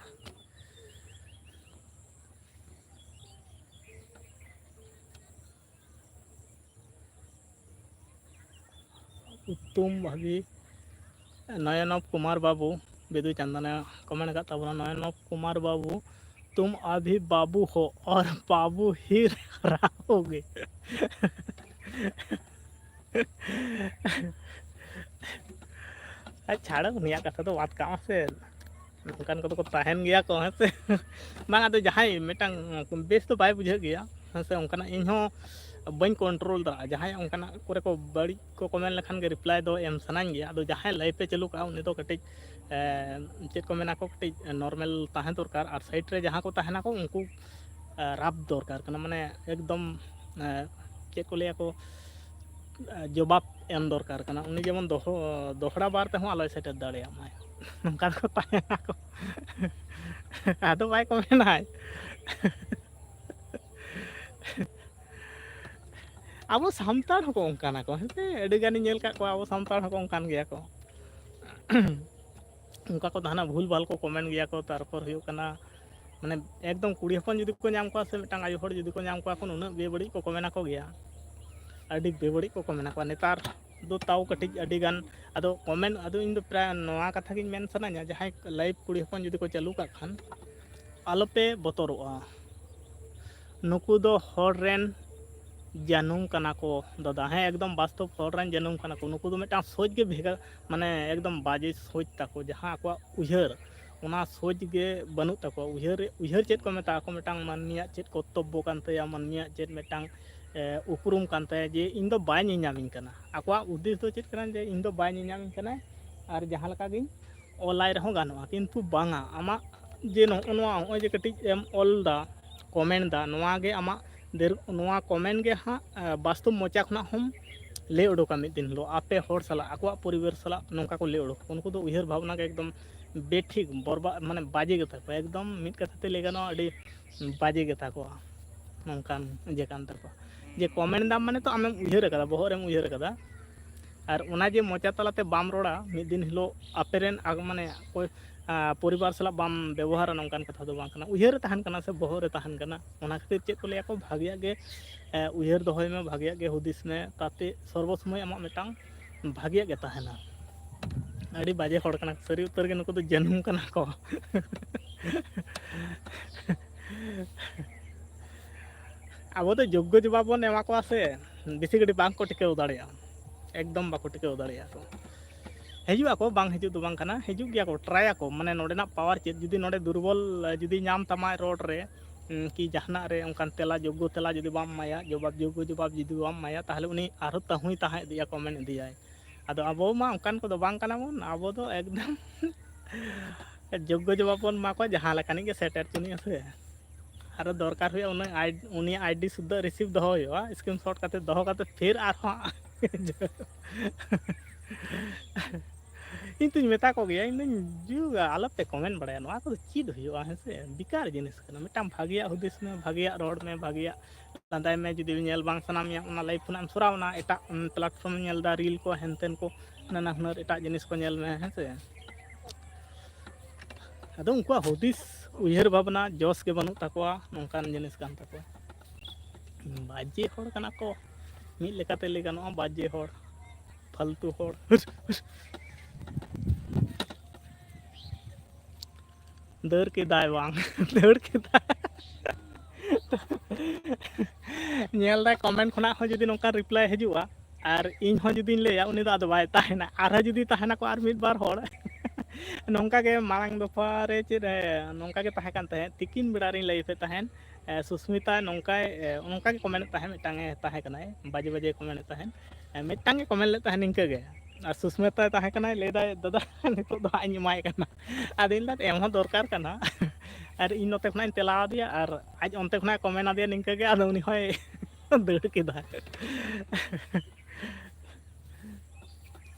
ᱛᱩᱢ ᱵᱷᱟᱹᱜᱤ ᱱᱚᱭᱚᱱᱚᱵ ᱠᱩᱢᱟᱨ ᱵᱟᱹᱵᱩ, ᱵᱤᱫᱩ ᱪᱟᱸᱫᱟᱱᱮ ᱠᱚᱢᱮᱱᱴ ᱟᱠᱟᱫ ᱛᱟᱵᱚᱱᱟ, ᱱᱚᱭᱚᱱᱚᱵ ᱠᱩᱢᱟᱨ ᱵᱟᱹᱵᱩ, ᱛᱩᱢ ᱟᱵᱷᱤ ᱵᱟᱹᱵᱩ ᱦᱚ ᱚᱨ ᱵᱟᱹᱵᱩ ᱦᱤ ᱨᱟᱦᱳᱜᱮ᱾ ᱟᱨ ᱪᱷᱟᱲᱚ, ᱩᱱᱤᱭᱟᱜ ᱠᱟᱛᱷᱟ ᱫᱚ ᱵᱟᱫ ᱠᱟᱜ ᱢᱟᱥᱮ᱾ ᱱᱚᱝᱠᱟᱱ ᱠᱚᱫᱚ ᱠᱚ ᱛᱟᱦᱮᱱ ᱜᱮᱭᱟ ᱠᱚ, ᱦᱮᱸ ᱥᱮ? ᱵᱟᱝ, ᱟᱫᱚ ᱡᱟᱦᱟᱸᱭ ᱢᱤᱫᱴᱟᱝ ᱵᱮᱥ ᱫᱚ ᱵᱟᱭ ᱵᱩᱡᱷᱟᱹᱜ ᱜᱮᱭᱟ, ᱦᱮᱸ ᱥᱮ? ᱚᱱᱠᱟᱱᱟᱜ ᱤᱧ ᱦᱚᱸ ᱵᱟᱹᱧ ᱠᱚᱱᱴᱨᱳᱞ ᱫᱟᱲᱮᱭᱟᱜᱼᱟ᱾ ᱡᱟᱦᱟᱸᱭ ᱚᱱᱠᱟᱱᱟᱜ ᱠᱚᱨᱮ ᱠᱚ ᱵᱟᱹᱲᱤᱡ ᱠᱚ ᱠᱚᱢᱮᱱᱴ ᱞᱮᱠᱷᱟᱱ ᱜᱮ ᱨᱤᱯᱞᱟᱭ ᱫᱚ ᱮᱢ ᱥᱟᱱᱟᱧ ᱜᱮᱭᱟ᱾ ᱟᱫᱚ ᱡᱟᱦᱟᱸᱭ ᱞᱟᱭᱤᱵᱷ ᱮ ᱪᱟᱹᱞᱩ ᱠᱟᱜᱼᱟ, ᱩᱱᱤ ᱫᱚ ᱠᱟᱹᱴᱤᱡ, ᱮ, ᱪᱮᱫ ᱠᱚ ᱢᱮᱱᱟ ᱠᱚ, ᱠᱟᱹᱴᱤᱡ ᱱᱚᱨᱢᱟᱞ ᱛᱟᱦᱮᱸ ᱫᱚᱨᱠᱟᱨ, ᱟᱨ ᱥᱟᱭᱤᱰ ᱨᱮ ᱡᱟᱦᱟᱸ ᱠᱚ ᱛᱟᱦᱮᱱᱟ ᱠᱚ, ᱩᱱᱠᱩ, ᱮ, ᱨᱟᱯ ᱫᱚᱨᱠᱟᱨ ᱠᱟᱱᱟ, ᱢᱟᱱᱮ ᱮᱠᱫᱚᱢ, ᱮ, ᱪᱮᱫ ᱠᱚ ᱞᱟᱹᱭᱟ ᱠᱚ, ᱮ, ᱡᱚᱵᱟᱵ ᱮᱢ ᱫᱚᱨᱠᱟᱨ ᱠᱟᱱᱟ᱾ ᱩᱱᱤ ᱡᱮᱢᱚᱱ ᱫᱚᱦᱚ-, ᱫᱚᱦᱲᱟ ᱵᱟᱨ ᱛᱮᱦᱚᱸ ᱟᱞᱚᱭ ᱥᱮᱴᱮᱨ ᱫᱟᱲᱮᱭᱟᱜ ᱢᱟᱭ, ᱱᱚᱝᱠᱟ ᱠᱚ ᱛᱟᱦᱮᱱᱟ ᱠᱚ᱾ ᱟᱫᱚ ᱵᱟᱭ ᱠᱚᱢᱮᱱᱴᱟᱭ᱾ ᱟᱵᱚ ᱥᱟᱱᱛᱟᱲ ᱦᱚᱸᱠᱚ ᱚᱱᱠᱟᱱᱟ ᱠᱚ, ᱦᱮᱸ ᱥᱮ? ᱟᱹᱰᱤ ᱜᱟᱱᱤᱧ ᱧᱮᱞ ᱠᱟᱜ ᱠᱚᱣᱟ, ᱟᱵᱚ ᱥᱟᱱᱛᱟᱲ ᱦᱚᱸᱠᱚ ᱚᱱᱠᱟᱱ ᱜᱮᱭᱟ ᱠᱚ᱾ ᱚᱱᱠᱟ ᱠᱚ ᱛᱟᱦᱮᱱᱟ, ᱵᱷᱩᱞ ᱵᱷᱟᱞ ᱠᱚ ᱠᱚᱢᱮᱱᱴ ᱜᱮᱭᱟ ᱠᱚ᱾ ᱛᱟᱨᱯᱚᱨ ᱦᱩᱭᱩᱜ ᱠᱟᱱᱟ, ᱢᱟᱱᱮ, ᱮᱠᱫᱚᱢ ᱠᱩᱲᱤ ᱦᱚᱯᱚᱱ ᱡᱩᱫᱤ ᱠᱚ ᱧᱟᱢ ᱠᱚᱣᱟ ᱥᱮ ᱢᱤᱫᱴᱟᱝ ᱟᱭᱳ ᱦᱚᱲ ᱡᱩᱫᱤ ᱠᱚ ᱧᱟᱢ ᱠᱚᱣᱟ ᱠᱚ, ᱱᱩᱱᱟᱹᱜ ᱵᱮᱵᱟᱹᱲᱤᱡ ᱠᱚ ᱠᱚᱢᱮᱱ ᱟᱠᱚ ᱜᱮᱭᱟ, ᱟᱹᱰᱤ ᱵᱮᱵᱟᱹᱲᱤᱡ ᱠᱚ ᱠᱚᱢᱮᱱ ᱟᱠᱚᱣᱟ᱾ ᱱᱮᱛᱟᱨ ᱫᱚ ᱛᱟᱣ ᱠᱟᱹᱴᱤᱡ ᱟᱹᱰᱤ ᱜᱟᱱ, ᱟᱫᱚ ᱠᱚᱢᱮᱱᱴ, ᱟᱫᱚ ᱤᱧ ᱫᱚ ᱯᱨᱟᱭ ᱱᱚᱣᱟ ᱠᱟᱛᱷᱟ ᱜᱤᱧ ᱢᱮᱱ ᱥᱟᱱᱟᱧᱟ, ᱡᱟᱦᱟᱸᱭ ᱞᱟᱭᱤᱵᱷ ᱠᱩᱲᱤ ᱦᱚᱯᱚᱱ ᱡᱩᱫᱤ ᱠᱚ ᱪᱟᱹᱞᱩ ᱠᱟᱜ ᱠᱷᱟᱱ, ᱟᱞᱚᱯᱮ ᱵᱚᱛᱚᱨᱚᱜᱼᱟ᱾ ᱱᱩᱠᱩ ᱫᱚ ᱦᱚᱲ ᱨᱮᱱ ᱡᱟᱹᱱᱩᱢ ᱠᱟᱱᱟ ᱠᱚ ᱫᱟᱫᱟ᱾ ᱦᱮᱸ, ᱮᱠᱫᱚᱢ ᱵᱟᱥᱛᱚᱵ, ᱦᱚᱲ ᱨᱮᱱ ᱡᱟᱹᱱᱩᱢ ᱠᱟᱱᱟ ᱠᱚ᱾ ᱱᱩᱠᱩ ᱫᱚ ᱢᱤᱫᱴᱟᱝ ᱥᱳᱪ ᱜᱮ ᱵᱷᱮᱜᱟᱨ, ᱢᱟᱱᱮ, ᱮᱠᱫᱚᱢ ᱵᱟᱡᱮ ᱥᱳᱪ ᱛᱟᱠᱚ᱾ ᱡᱟᱦᱟᱸ ᱟᱠᱚᱣᱟᱜ ᱩᱭᱦᱟᱹᱨ, ᱚᱱᱟ ᱥᱳᱪ ᱜᱮ ᱵᱟᱹᱱᱩᱜ ᱛᱟᱠᱚᱣᱟ᱾ ᱩᱭᱦᱟᱹᱨ, ᱩᱭᱦᱟᱹᱨ ᱪᱮᱫ ᱠᱚ ᱢᱮᱛᱟᱜᱼᱟ ᱠᱚ, ᱢᱤᱫᱴᱟᱝ ᱢᱟᱹᱱᱢᱤᱭᱟᱜ ᱪᱮᱫ ᱠᱚᱨᱛᱚᱵᱵᱚ ᱠᱟᱱ ᱛᱟᱭᱟ, ᱢᱟᱹᱱᱢᱤᱭᱟᱜ ᱪᱮᱫ ᱢᱤᱫᱴᱟᱝ, ᱮ, ᱩᱯᱨᱩᱢ ᱠᱟᱱ ᱛᱟᱭᱟ, ᱡᱮ ᱤᱧ ᱫᱚ ᱵᱟᱭ ᱧᱮᱧᱟᱢᱤᱧ ᱠᱟᱱᱟ᱾ ᱟᱠᱚᱣᱟᱜ ᱩᱫᱽᱫᱮᱥ ᱫᱚ ᱪᱮᱫ ᱠᱟᱱᱟ, ᱡᱮ ᱤᱧ ᱫᱚ ᱵᱟᱭ ᱧᱮᱧᱟᱢᱤᱧ ᱠᱟᱱᱟᱭ, ᱟᱨ ᱡᱟᱦᱟᱸ ᱞᱮᱠᱟ ᱜᱤᱧ ᱚᱞᱟᱭ ᱨᱮᱦᱚᱸ ᱜᱟᱱᱚᱜᱼᱟ, ᱠᱤᱱᱛᱩ ᱵᱟᱝᱟ, ᱟᱢᱟᱜ ᱡᱮ ᱱᱚᱜᱼᱚ ᱱᱚᱣᱟ, ᱱᱚᱜᱼᱚᱭ ᱡᱮ ᱠᱟᱹᱴᱤᱡ ᱮᱢ ᱚᱞ ᱫᱟ, ᱠᱚᱢᱮᱱᱴ ᱫᱟ, ᱱᱚᱣᱟ ᱜᱮ ᱟᱢᱟᱜ ᱫᱮᱨ-, ᱱᱚᱣᱟ ᱠᱚᱢᱮᱱᱴ ᱜᱮ ᱦᱟᱸᱜ, ᱮ, ᱵᱟᱥᱛᱚᱵ ᱢᱚᱪᱟ ᱠᱷᱚᱱᱟᱜ ᱦᱚᱸᱢ ᱞᱟᱹᱭ ᱩᱰᱩᱠᱟ ᱢᱤᱫ ᱫᱤᱱ ᱦᱤᱞᱳᱜ ᱟᱯᱮ ᱦᱚᱲ ᱥᱟᱞᱟᱜ, ᱟᱠᱚᱣᱟᱜ ᱯᱚᱨᱤᱵᱟᱨ ᱥᱟᱞᱟᱜ ᱱᱚᱝᱠᱟ ᱠᱚ ᱞᱟᱹᱭ ᱩᱰᱩᱠ᱾ ᱩᱱᱠᱩ ᱫᱚ ᱩᱭᱦᱟᱹᱨ ᱵᱷᱟᱵᱽᱱᱟ ᱜᱮ ᱮᱠᱫᱚᱢ ᱵᱮᱴᱷᱤᱠ, ᱵᱚᱨᱵᱟᱫ, ᱢᱟᱱᱮ ᱵᱟᱡᱮ ᱜᱮᱛᱟ ᱠᱚᱣᱟ, ᱮᱠᱫᱚᱢ ᱢᱤᱫ ᱠᱟᱛᱷᱟ ᱛᱮ ᱞᱟᱹᱭ ᱜᱟᱱᱚᱜᱼᱟ, ᱟᱹᱰᱤ ᱵᱟᱡᱮ ᱜᱮᱛᱟ ᱠᱚᱣᱟ ᱱᱚᱝᱠᱟᱱ ᱤᱭᱟᱹ ᱠᱟᱱ ᱛᱟᱠᱚᱣᱟ᱾ ᱡᱮ ᱠᱚᱢᱮᱱᱴ ᱫᱟᱢ ᱢᱟᱱᱮ ᱛᱚ ᱟᱢᱮᱢ ᱩᱭᱦᱟᱹᱨ ᱟᱠᱟᱫᱟ, ᱵᱚᱦᱚᱜ ᱨᱮᱢ ᱩᱭᱦᱟᱹᱨ ᱟᱠᱟᱫᱟ, ᱟᱨ ᱚᱱᱟ ᱡᱮ ᱢᱚᱪᱟ ᱛᱟᱞᱟᱛᱮ ᱵᱟᱢ ᱨᱚᱲᱟ, ᱢᱤᱫ ᱫᱤᱱ ᱦᱤᱞᱳᱜ ᱟᱯᱮᱨᱮᱱ ᱟᱜ-, ᱢᱟᱱᱮ ᱚᱠᱚᱭ, ᱟ, ᱯᱚᱨᱤᱵᱟᱨ ᱥᱟᱞᱟᱜ ᱵᱟᱢ ᱵᱮᱵᱚᱦᱟᱨᱟ, ᱱᱚᱝᱠᱟᱱ ᱠᱟᱛᱷᱟ ᱫᱚ ᱵᱟᱝ ᱠᱟᱱᱟ᱾ ᱩᱭᱦᱟᱹᱨ ᱨᱮ ᱛᱟᱦᱮᱱ ᱠᱟᱱᱟ ᱥᱮ ᱵᱚᱦᱚᱜ ᱨᱮ ᱛᱟᱦᱮᱱ ᱠᱟᱱᱟ, ᱚᱱᱟ ᱠᱷᱟᱹᱛᱤᱨ ᱪᱮᱫ ᱠᱚ ᱞᱟᱹᱭᱟ ᱠᱚ, ᱵᱷᱟᱜᱮᱭᱟᱜ ᱜᱮ, ᱮ, ᱩᱭᱦᱟᱹᱨ ᱫᱚᱦᱚᱭ ᱢᱮ, ᱵᱷᱟᱜᱮᱭᱟᱜ ᱜᱮ ᱦᱩᱫᱤᱥ ᱢᱮ, ᱛᱟᱛᱮ ᱥᱚᱨᱵᱚ ᱥᱚᱢᱚᱭ ᱟᱢᱟᱜ ᱢᱤᱫᱴᱟᱝ ᱵᱷᱟᱜᱮᱭᱟᱜ ᱜᱮ ᱛᱟᱦᱮᱱᱟ᱾ ᱟᱹᱰᱤ ᱵᱟᱡᱮ ᱦᱚᱲ ᱠᱟᱱᱟ ᱠᱚ, ᱥᱟᱹᱨᱤ ᱩᱛᱟᱹᱨ ᱜᱮ ᱱᱩᱠᱩ ᱫᱚ ᱡᱟᱹᱱᱩᱢ ᱠᱟᱱᱟ ᱠᱚ᱾ ᱟᱵᱚ ᱫᱚ ᱡᱳᱜᱽᱜᱚ ᱡᱚᱵᱟᱵ ᱵᱚᱱ ᱮᱢᱟ ᱠᱚᱣᱟ ᱥᱮ, ᱵᱮᱥᱤ ᱜᱷᱟᱹᱲᱤᱡ ᱵᱟᱝ ᱠᱚ ᱴᱤᱠᱟᱹᱣ ᱫᱟᱲᱮᱭᱟᱜᱼᱟ, ᱮᱠᱫᱚᱢ ᱵᱟᱠᱚ ᱴᱤᱠᱟᱹᱣ ᱫᱟᱲᱮᱭᱟᱜᱼᱟ ᱠᱚ᱾ ᱦᱤᱡᱩᱜ ᱟᱠᱚ, ᱵᱟᱝ ᱦᱤᱡᱩᱜ ᱫᱚ ᱵᱟᱝ ᱠᱟᱱᱟ, ᱦᱤᱡᱩᱜ ᱜᱮᱭᱟ ᱠᱚ, ᱴᱨᱟᱭ ᱟᱠᱚ, ᱢᱟᱱᱮ ᱱᱚᱰᱮᱱᱟᱜ ᱯᱟᱣᱟᱨ ᱪᱮᱫ, ᱡᱩᱫᱤ ᱱᱚᱰᱮ ᱫᱩᱨᱵᱚᱞ ᱡᱩᱫᱤ ᱧᱟᱢ ᱛᱟᱢᱟᱭ ᱨᱚᱲ ᱨᱮ, ᱩᱸ, ᱠᱤ ᱡᱟᱦᱟᱱᱟᱜ ᱨᱮ ᱚᱱᱠᱟᱱ ᱛᱮᱞᱟ, ᱡᱳᱜᱽᱜᱚ ᱛᱮᱞᱟ ᱡᱩᱫᱤ ᱵᱟᱢ ᱮᱢᱟᱭᱟ, ᱡᱚᱵᱟᱵ, ᱡᱳᱜᱽᱜᱚ ᱡᱚᱵᱟᱵ ᱡᱩᱫᱤ ᱵᱟᱢ ᱮᱢᱟᱭᱟ, ᱛᱟᱦᱚᱞᱮ ᱩᱱᱤ ᱟᱨᱦᱚᱸ ᱛᱟᱹᱦᱩᱭ ᱛᱟᱦᱮᱸ ᱤᱫᱤᱜᱼᱟ, ᱠᱚᱢᱮᱱᱴ ᱤᱫᱤᱭᱟᱭ᱾ ᱟᱫᱚ ᱟᱵᱚ ᱢᱟ ᱚᱱᱠᱟᱱ ᱠᱚᱫᱚ ᱵᱟᱝ ᱠᱟᱱᱟ ᱵᱚᱱ, ᱟᱵᱚ ᱫᱚ ᱮᱠᱫᱚᱢ ᱡᱳᱜᱽᱜᱚ ᱡᱚᱵᱟᱵ ᱵᱚᱱ ᱮᱢᱟ ᱠᱚᱣᱟ, ᱡᱟᱦᱟᱸ ᱞᱮᱠᱟᱱᱤᱡ ᱜᱮ ᱥᱮᱴᱮᱨ ᱦᱚᱪᱚᱱᱤᱡ ᱥᱮ᱾ ᱟᱨᱚ ᱫᱚᱨᱠᱟᱨ ᱦᱩᱭᱩᱜᱼᱟ, ᱩᱱᱟᱹᱜ ᱟᱭ-, ᱩᱱᱤᱭᱟᱜ ᱟᱭᱰᱤ ᱥᱩᱫᱽᱫᱷᱟᱹ ᱨᱤᱥᱤᱵᱷ ᱫᱚᱦᱚ ᱦᱩᱭᱩᱜᱼᱟ, ᱥᱠᱨᱤᱱᱥᱚᱴ ᱠᱟᱛᱮ ᱫᱚᱦᱚ ᱠᱟᱛᱮ ᱯᱷᱤᱨ ᱟᱨᱦᱚᱸ ᱤᱧ ᱛᱩᱧ ᱢᱮᱛᱟ ᱠᱚᱜᱮᱭᱟ, ᱤᱧ ᱫᱩᱧ ᱡᱩᱜᱟ, ᱟᱞᱚᱯᱮ ᱠᱚᱢᱮᱱᱴ ᱵᱟᱲᱟᱭᱟ, ᱱᱚᱣᱟ ᱠᱚᱫᱚ ᱪᱮᱫ ᱦᱩᱭᱩᱜᱼᱟ? ᱦᱮᱸ ᱥᱮ, ᱵᱮᱠᱟᱨ ᱡᱤᱱᱤᱥ ᱠᱟᱱᱟ᱾ ᱢᱤᱫᱴᱟᱝ ᱵᱷᱟᱜᱮᱭᱟᱜ ᱦᱩᱫᱤᱥ ᱢᱮ, ᱵᱷᱟᱜᱮᱭᱟᱜ ᱨᱚᱲ ᱢᱮ, ᱵᱷᱟᱜᱮᱭᱟᱜ ᱞᱟᱸᱫᱟᱭ ᱢᱮ᱾ ᱡᱩᱫᱤ ᱧᱮᱞ ᱵᱟᱝ ᱥᱟᱱᱟ ᱢᱮᱭᱟ, ᱚᱱᱟ ᱞᱟᱭᱤᱵᱷ ᱠᱷᱚᱱᱟᱜ ᱮᱢ ᱥᱚᱨᱟᱣ ᱮᱱᱟ, ᱮᱴᱟᱜ, ᱩᱢ, ᱯᱞᱟᱴᱯᱷᱚᱨᱢ ᱧᱮᱞ ᱮᱫᱟ, ᱨᱤᱞ ᱠᱚ, ᱦᱮᱱ ᱛᱮᱱ ᱠᱚ, ᱱᱟᱱᱟ ᱦᱩᱱᱟᱹᱨ ᱮᱴᱟᱜ ᱡᱤᱱᱤᱥ ᱠᱚ ᱧᱮᱞ ᱢᱮ, ᱦᱮᱸ ᱥᱮ᱾ ᱟᱫᱚ ᱩᱱᱠᱩᱣᱟᱜ ᱦᱩᱫᱤᱥ, ᱩᱭᱦᱟᱹᱨ ᱵᱷᱟᱵᱽᱱᱟ, ᱡᱚᱥ ᱜᱮ ᱵᱟᱹᱱᱩᱜ ᱛᱟᱠᱚᱣᱟ, ᱱᱚᱝᱠᱟᱱ ᱡᱤᱱᱤᱥ ᱠᱟᱱ ᱛᱟᱠᱚᱣᱟ᱾ ᱵᱟᱡᱮ ᱦᱚᱲ ᱠᱟᱱᱟ ᱠᱚ, ᱢᱤᱫ ᱞᱮᱠᱟᱛᱮ ᱞᱟᱹᱭ ᱜᱟᱱᱚᱜᱼᱟ, ᱵᱟᱡᱮ ᱦᱚᱲ, ᱯᱷᱟᱞᱛᱩ ᱦᱚᱲ᱾ ᱫᱟᱹᱲ ᱠᱮᱫᱟᱭ ᱵᱟᱝ, ᱫᱟᱹᱲ ᱠᱮᱫᱟᱭ᱾ ᱧᱮᱞ ᱫᱟᱭ ᱠᱚᱢᱮᱱᱴ ᱠᱷᱚᱱᱟᱜ ᱦᱚᱸ ᱡᱩᱫᱤ ᱱᱚᱝᱠᱟ ᱨᱤᱯᱞᱟᱭ ᱦᱤᱡᱩᱜᱼᱟ, ᱟᱨ ᱤᱧ ᱦᱚᱸ ᱡᱩᱫᱤᱧ ᱞᱟᱹᱭᱟ, ᱩᱱᱤ ᱫᱚ ᱟᱫᱚ ᱵᱟᱭ ᱛᱟᱦᱮᱱᱟ᱾ ᱟᱨᱦᱚᱸ ᱡᱩᱫᱤ ᱛᱟᱦᱮᱱᱟᱠᱚ ᱟᱨ ᱢᱤᱫ ᱵᱟᱨ ᱦᱚᱲ, ᱱᱚᱝᱠᱟ ᱜᱮ ᱢᱟᱲᱟᱝ ᱫᱚᱯᱷᱟ ᱨᱮ ᱪᱮᱫ, ᱮ, ᱱᱚᱝᱠᱟ ᱜᱮ ᱛᱟᱦᱮᱸ ᱠᱟᱱ ᱛᱟᱦᱮᱸᱫ, ᱛᱤᱠᱤᱱ ᱵᱮᱲᱟ ᱨᱤᱧ ᱞᱟᱭᱤᱵᱷ ᱮᱫ ᱛᱟᱦᱮᱸᱫ, ᱮ, ᱥᱩᱥᱢᱤᱛᱟ ᱱᱚᱝᱠᱟᱭ, ᱮ, ᱱᱚᱝᱠᱟ ᱜᱮ ᱠᱚᱢᱮᱱᱴ ᱮᱫ ᱛᱟᱦᱮᱸᱫ, ᱢᱤᱫᱴᱟᱝ ᱮ ᱛᱟᱦᱮᱸ ᱠᱟᱱᱟᱭ, ᱵᱟᱡᱮ ᱵᱟᱡᱮ ᱠᱚᱢᱮᱱᱴ ᱮᱫ ᱛᱟᱦᱮᱸᱫ, ᱮ, ᱢᱤᱫᱴᱟᱝ ᱜᱮ ᱠᱚᱢᱮᱱᱴ ᱞᱮᱫ ᱛᱟᱦᱮᱸᱫ ᱱᱤᱝᱠᱟᱹ ᱜᱮ, ᱟᱨ ᱥᱩᱥᱢᱤᱛᱟᱭ ᱛᱟᱦᱮᱸ ᱠᱟᱱᱟᱭ, ᱞᱟᱹᱭ ᱫᱟᱭ, "ᱫᱟᱫᱟ, ᱱᱤᱛᱚᱜ ᱫᱚ ᱦᱟᱸᱜ ᱤᱧ ᱮᱢᱟᱭ ᱠᱟᱱᱟ᱾" ᱟᱫᱚᱧ ᱞᱟᱹᱭᱫᱟ, "ᱮᱢ ᱦᱚᱸ ᱫᱚᱨᱠᱟᱨ ᱠᱟᱱᱟ᱾" ᱟᱨ ᱤᱧ ᱱᱚᱛᱮ ᱠᱷᱚᱱᱟᱜ ᱤᱧ ᱛᱮᱞᱟ ᱟᱫᱮᱭᱟ, ᱟᱨ ᱟᱡ ᱚᱱᱛᱮ ᱠᱷᱚᱱᱟᱜ ᱮ ᱠᱚᱢᱮᱱᱴ ᱟᱫᱮᱭᱟ ᱱᱤᱝᱠᱟᱹ ᱜᱮ, ᱟᱫᱚ ᱩᱱᱤ ᱦᱚᱸᱭ ᱫᱟᱹᱲ ᱠᱮᱫᱟ᱾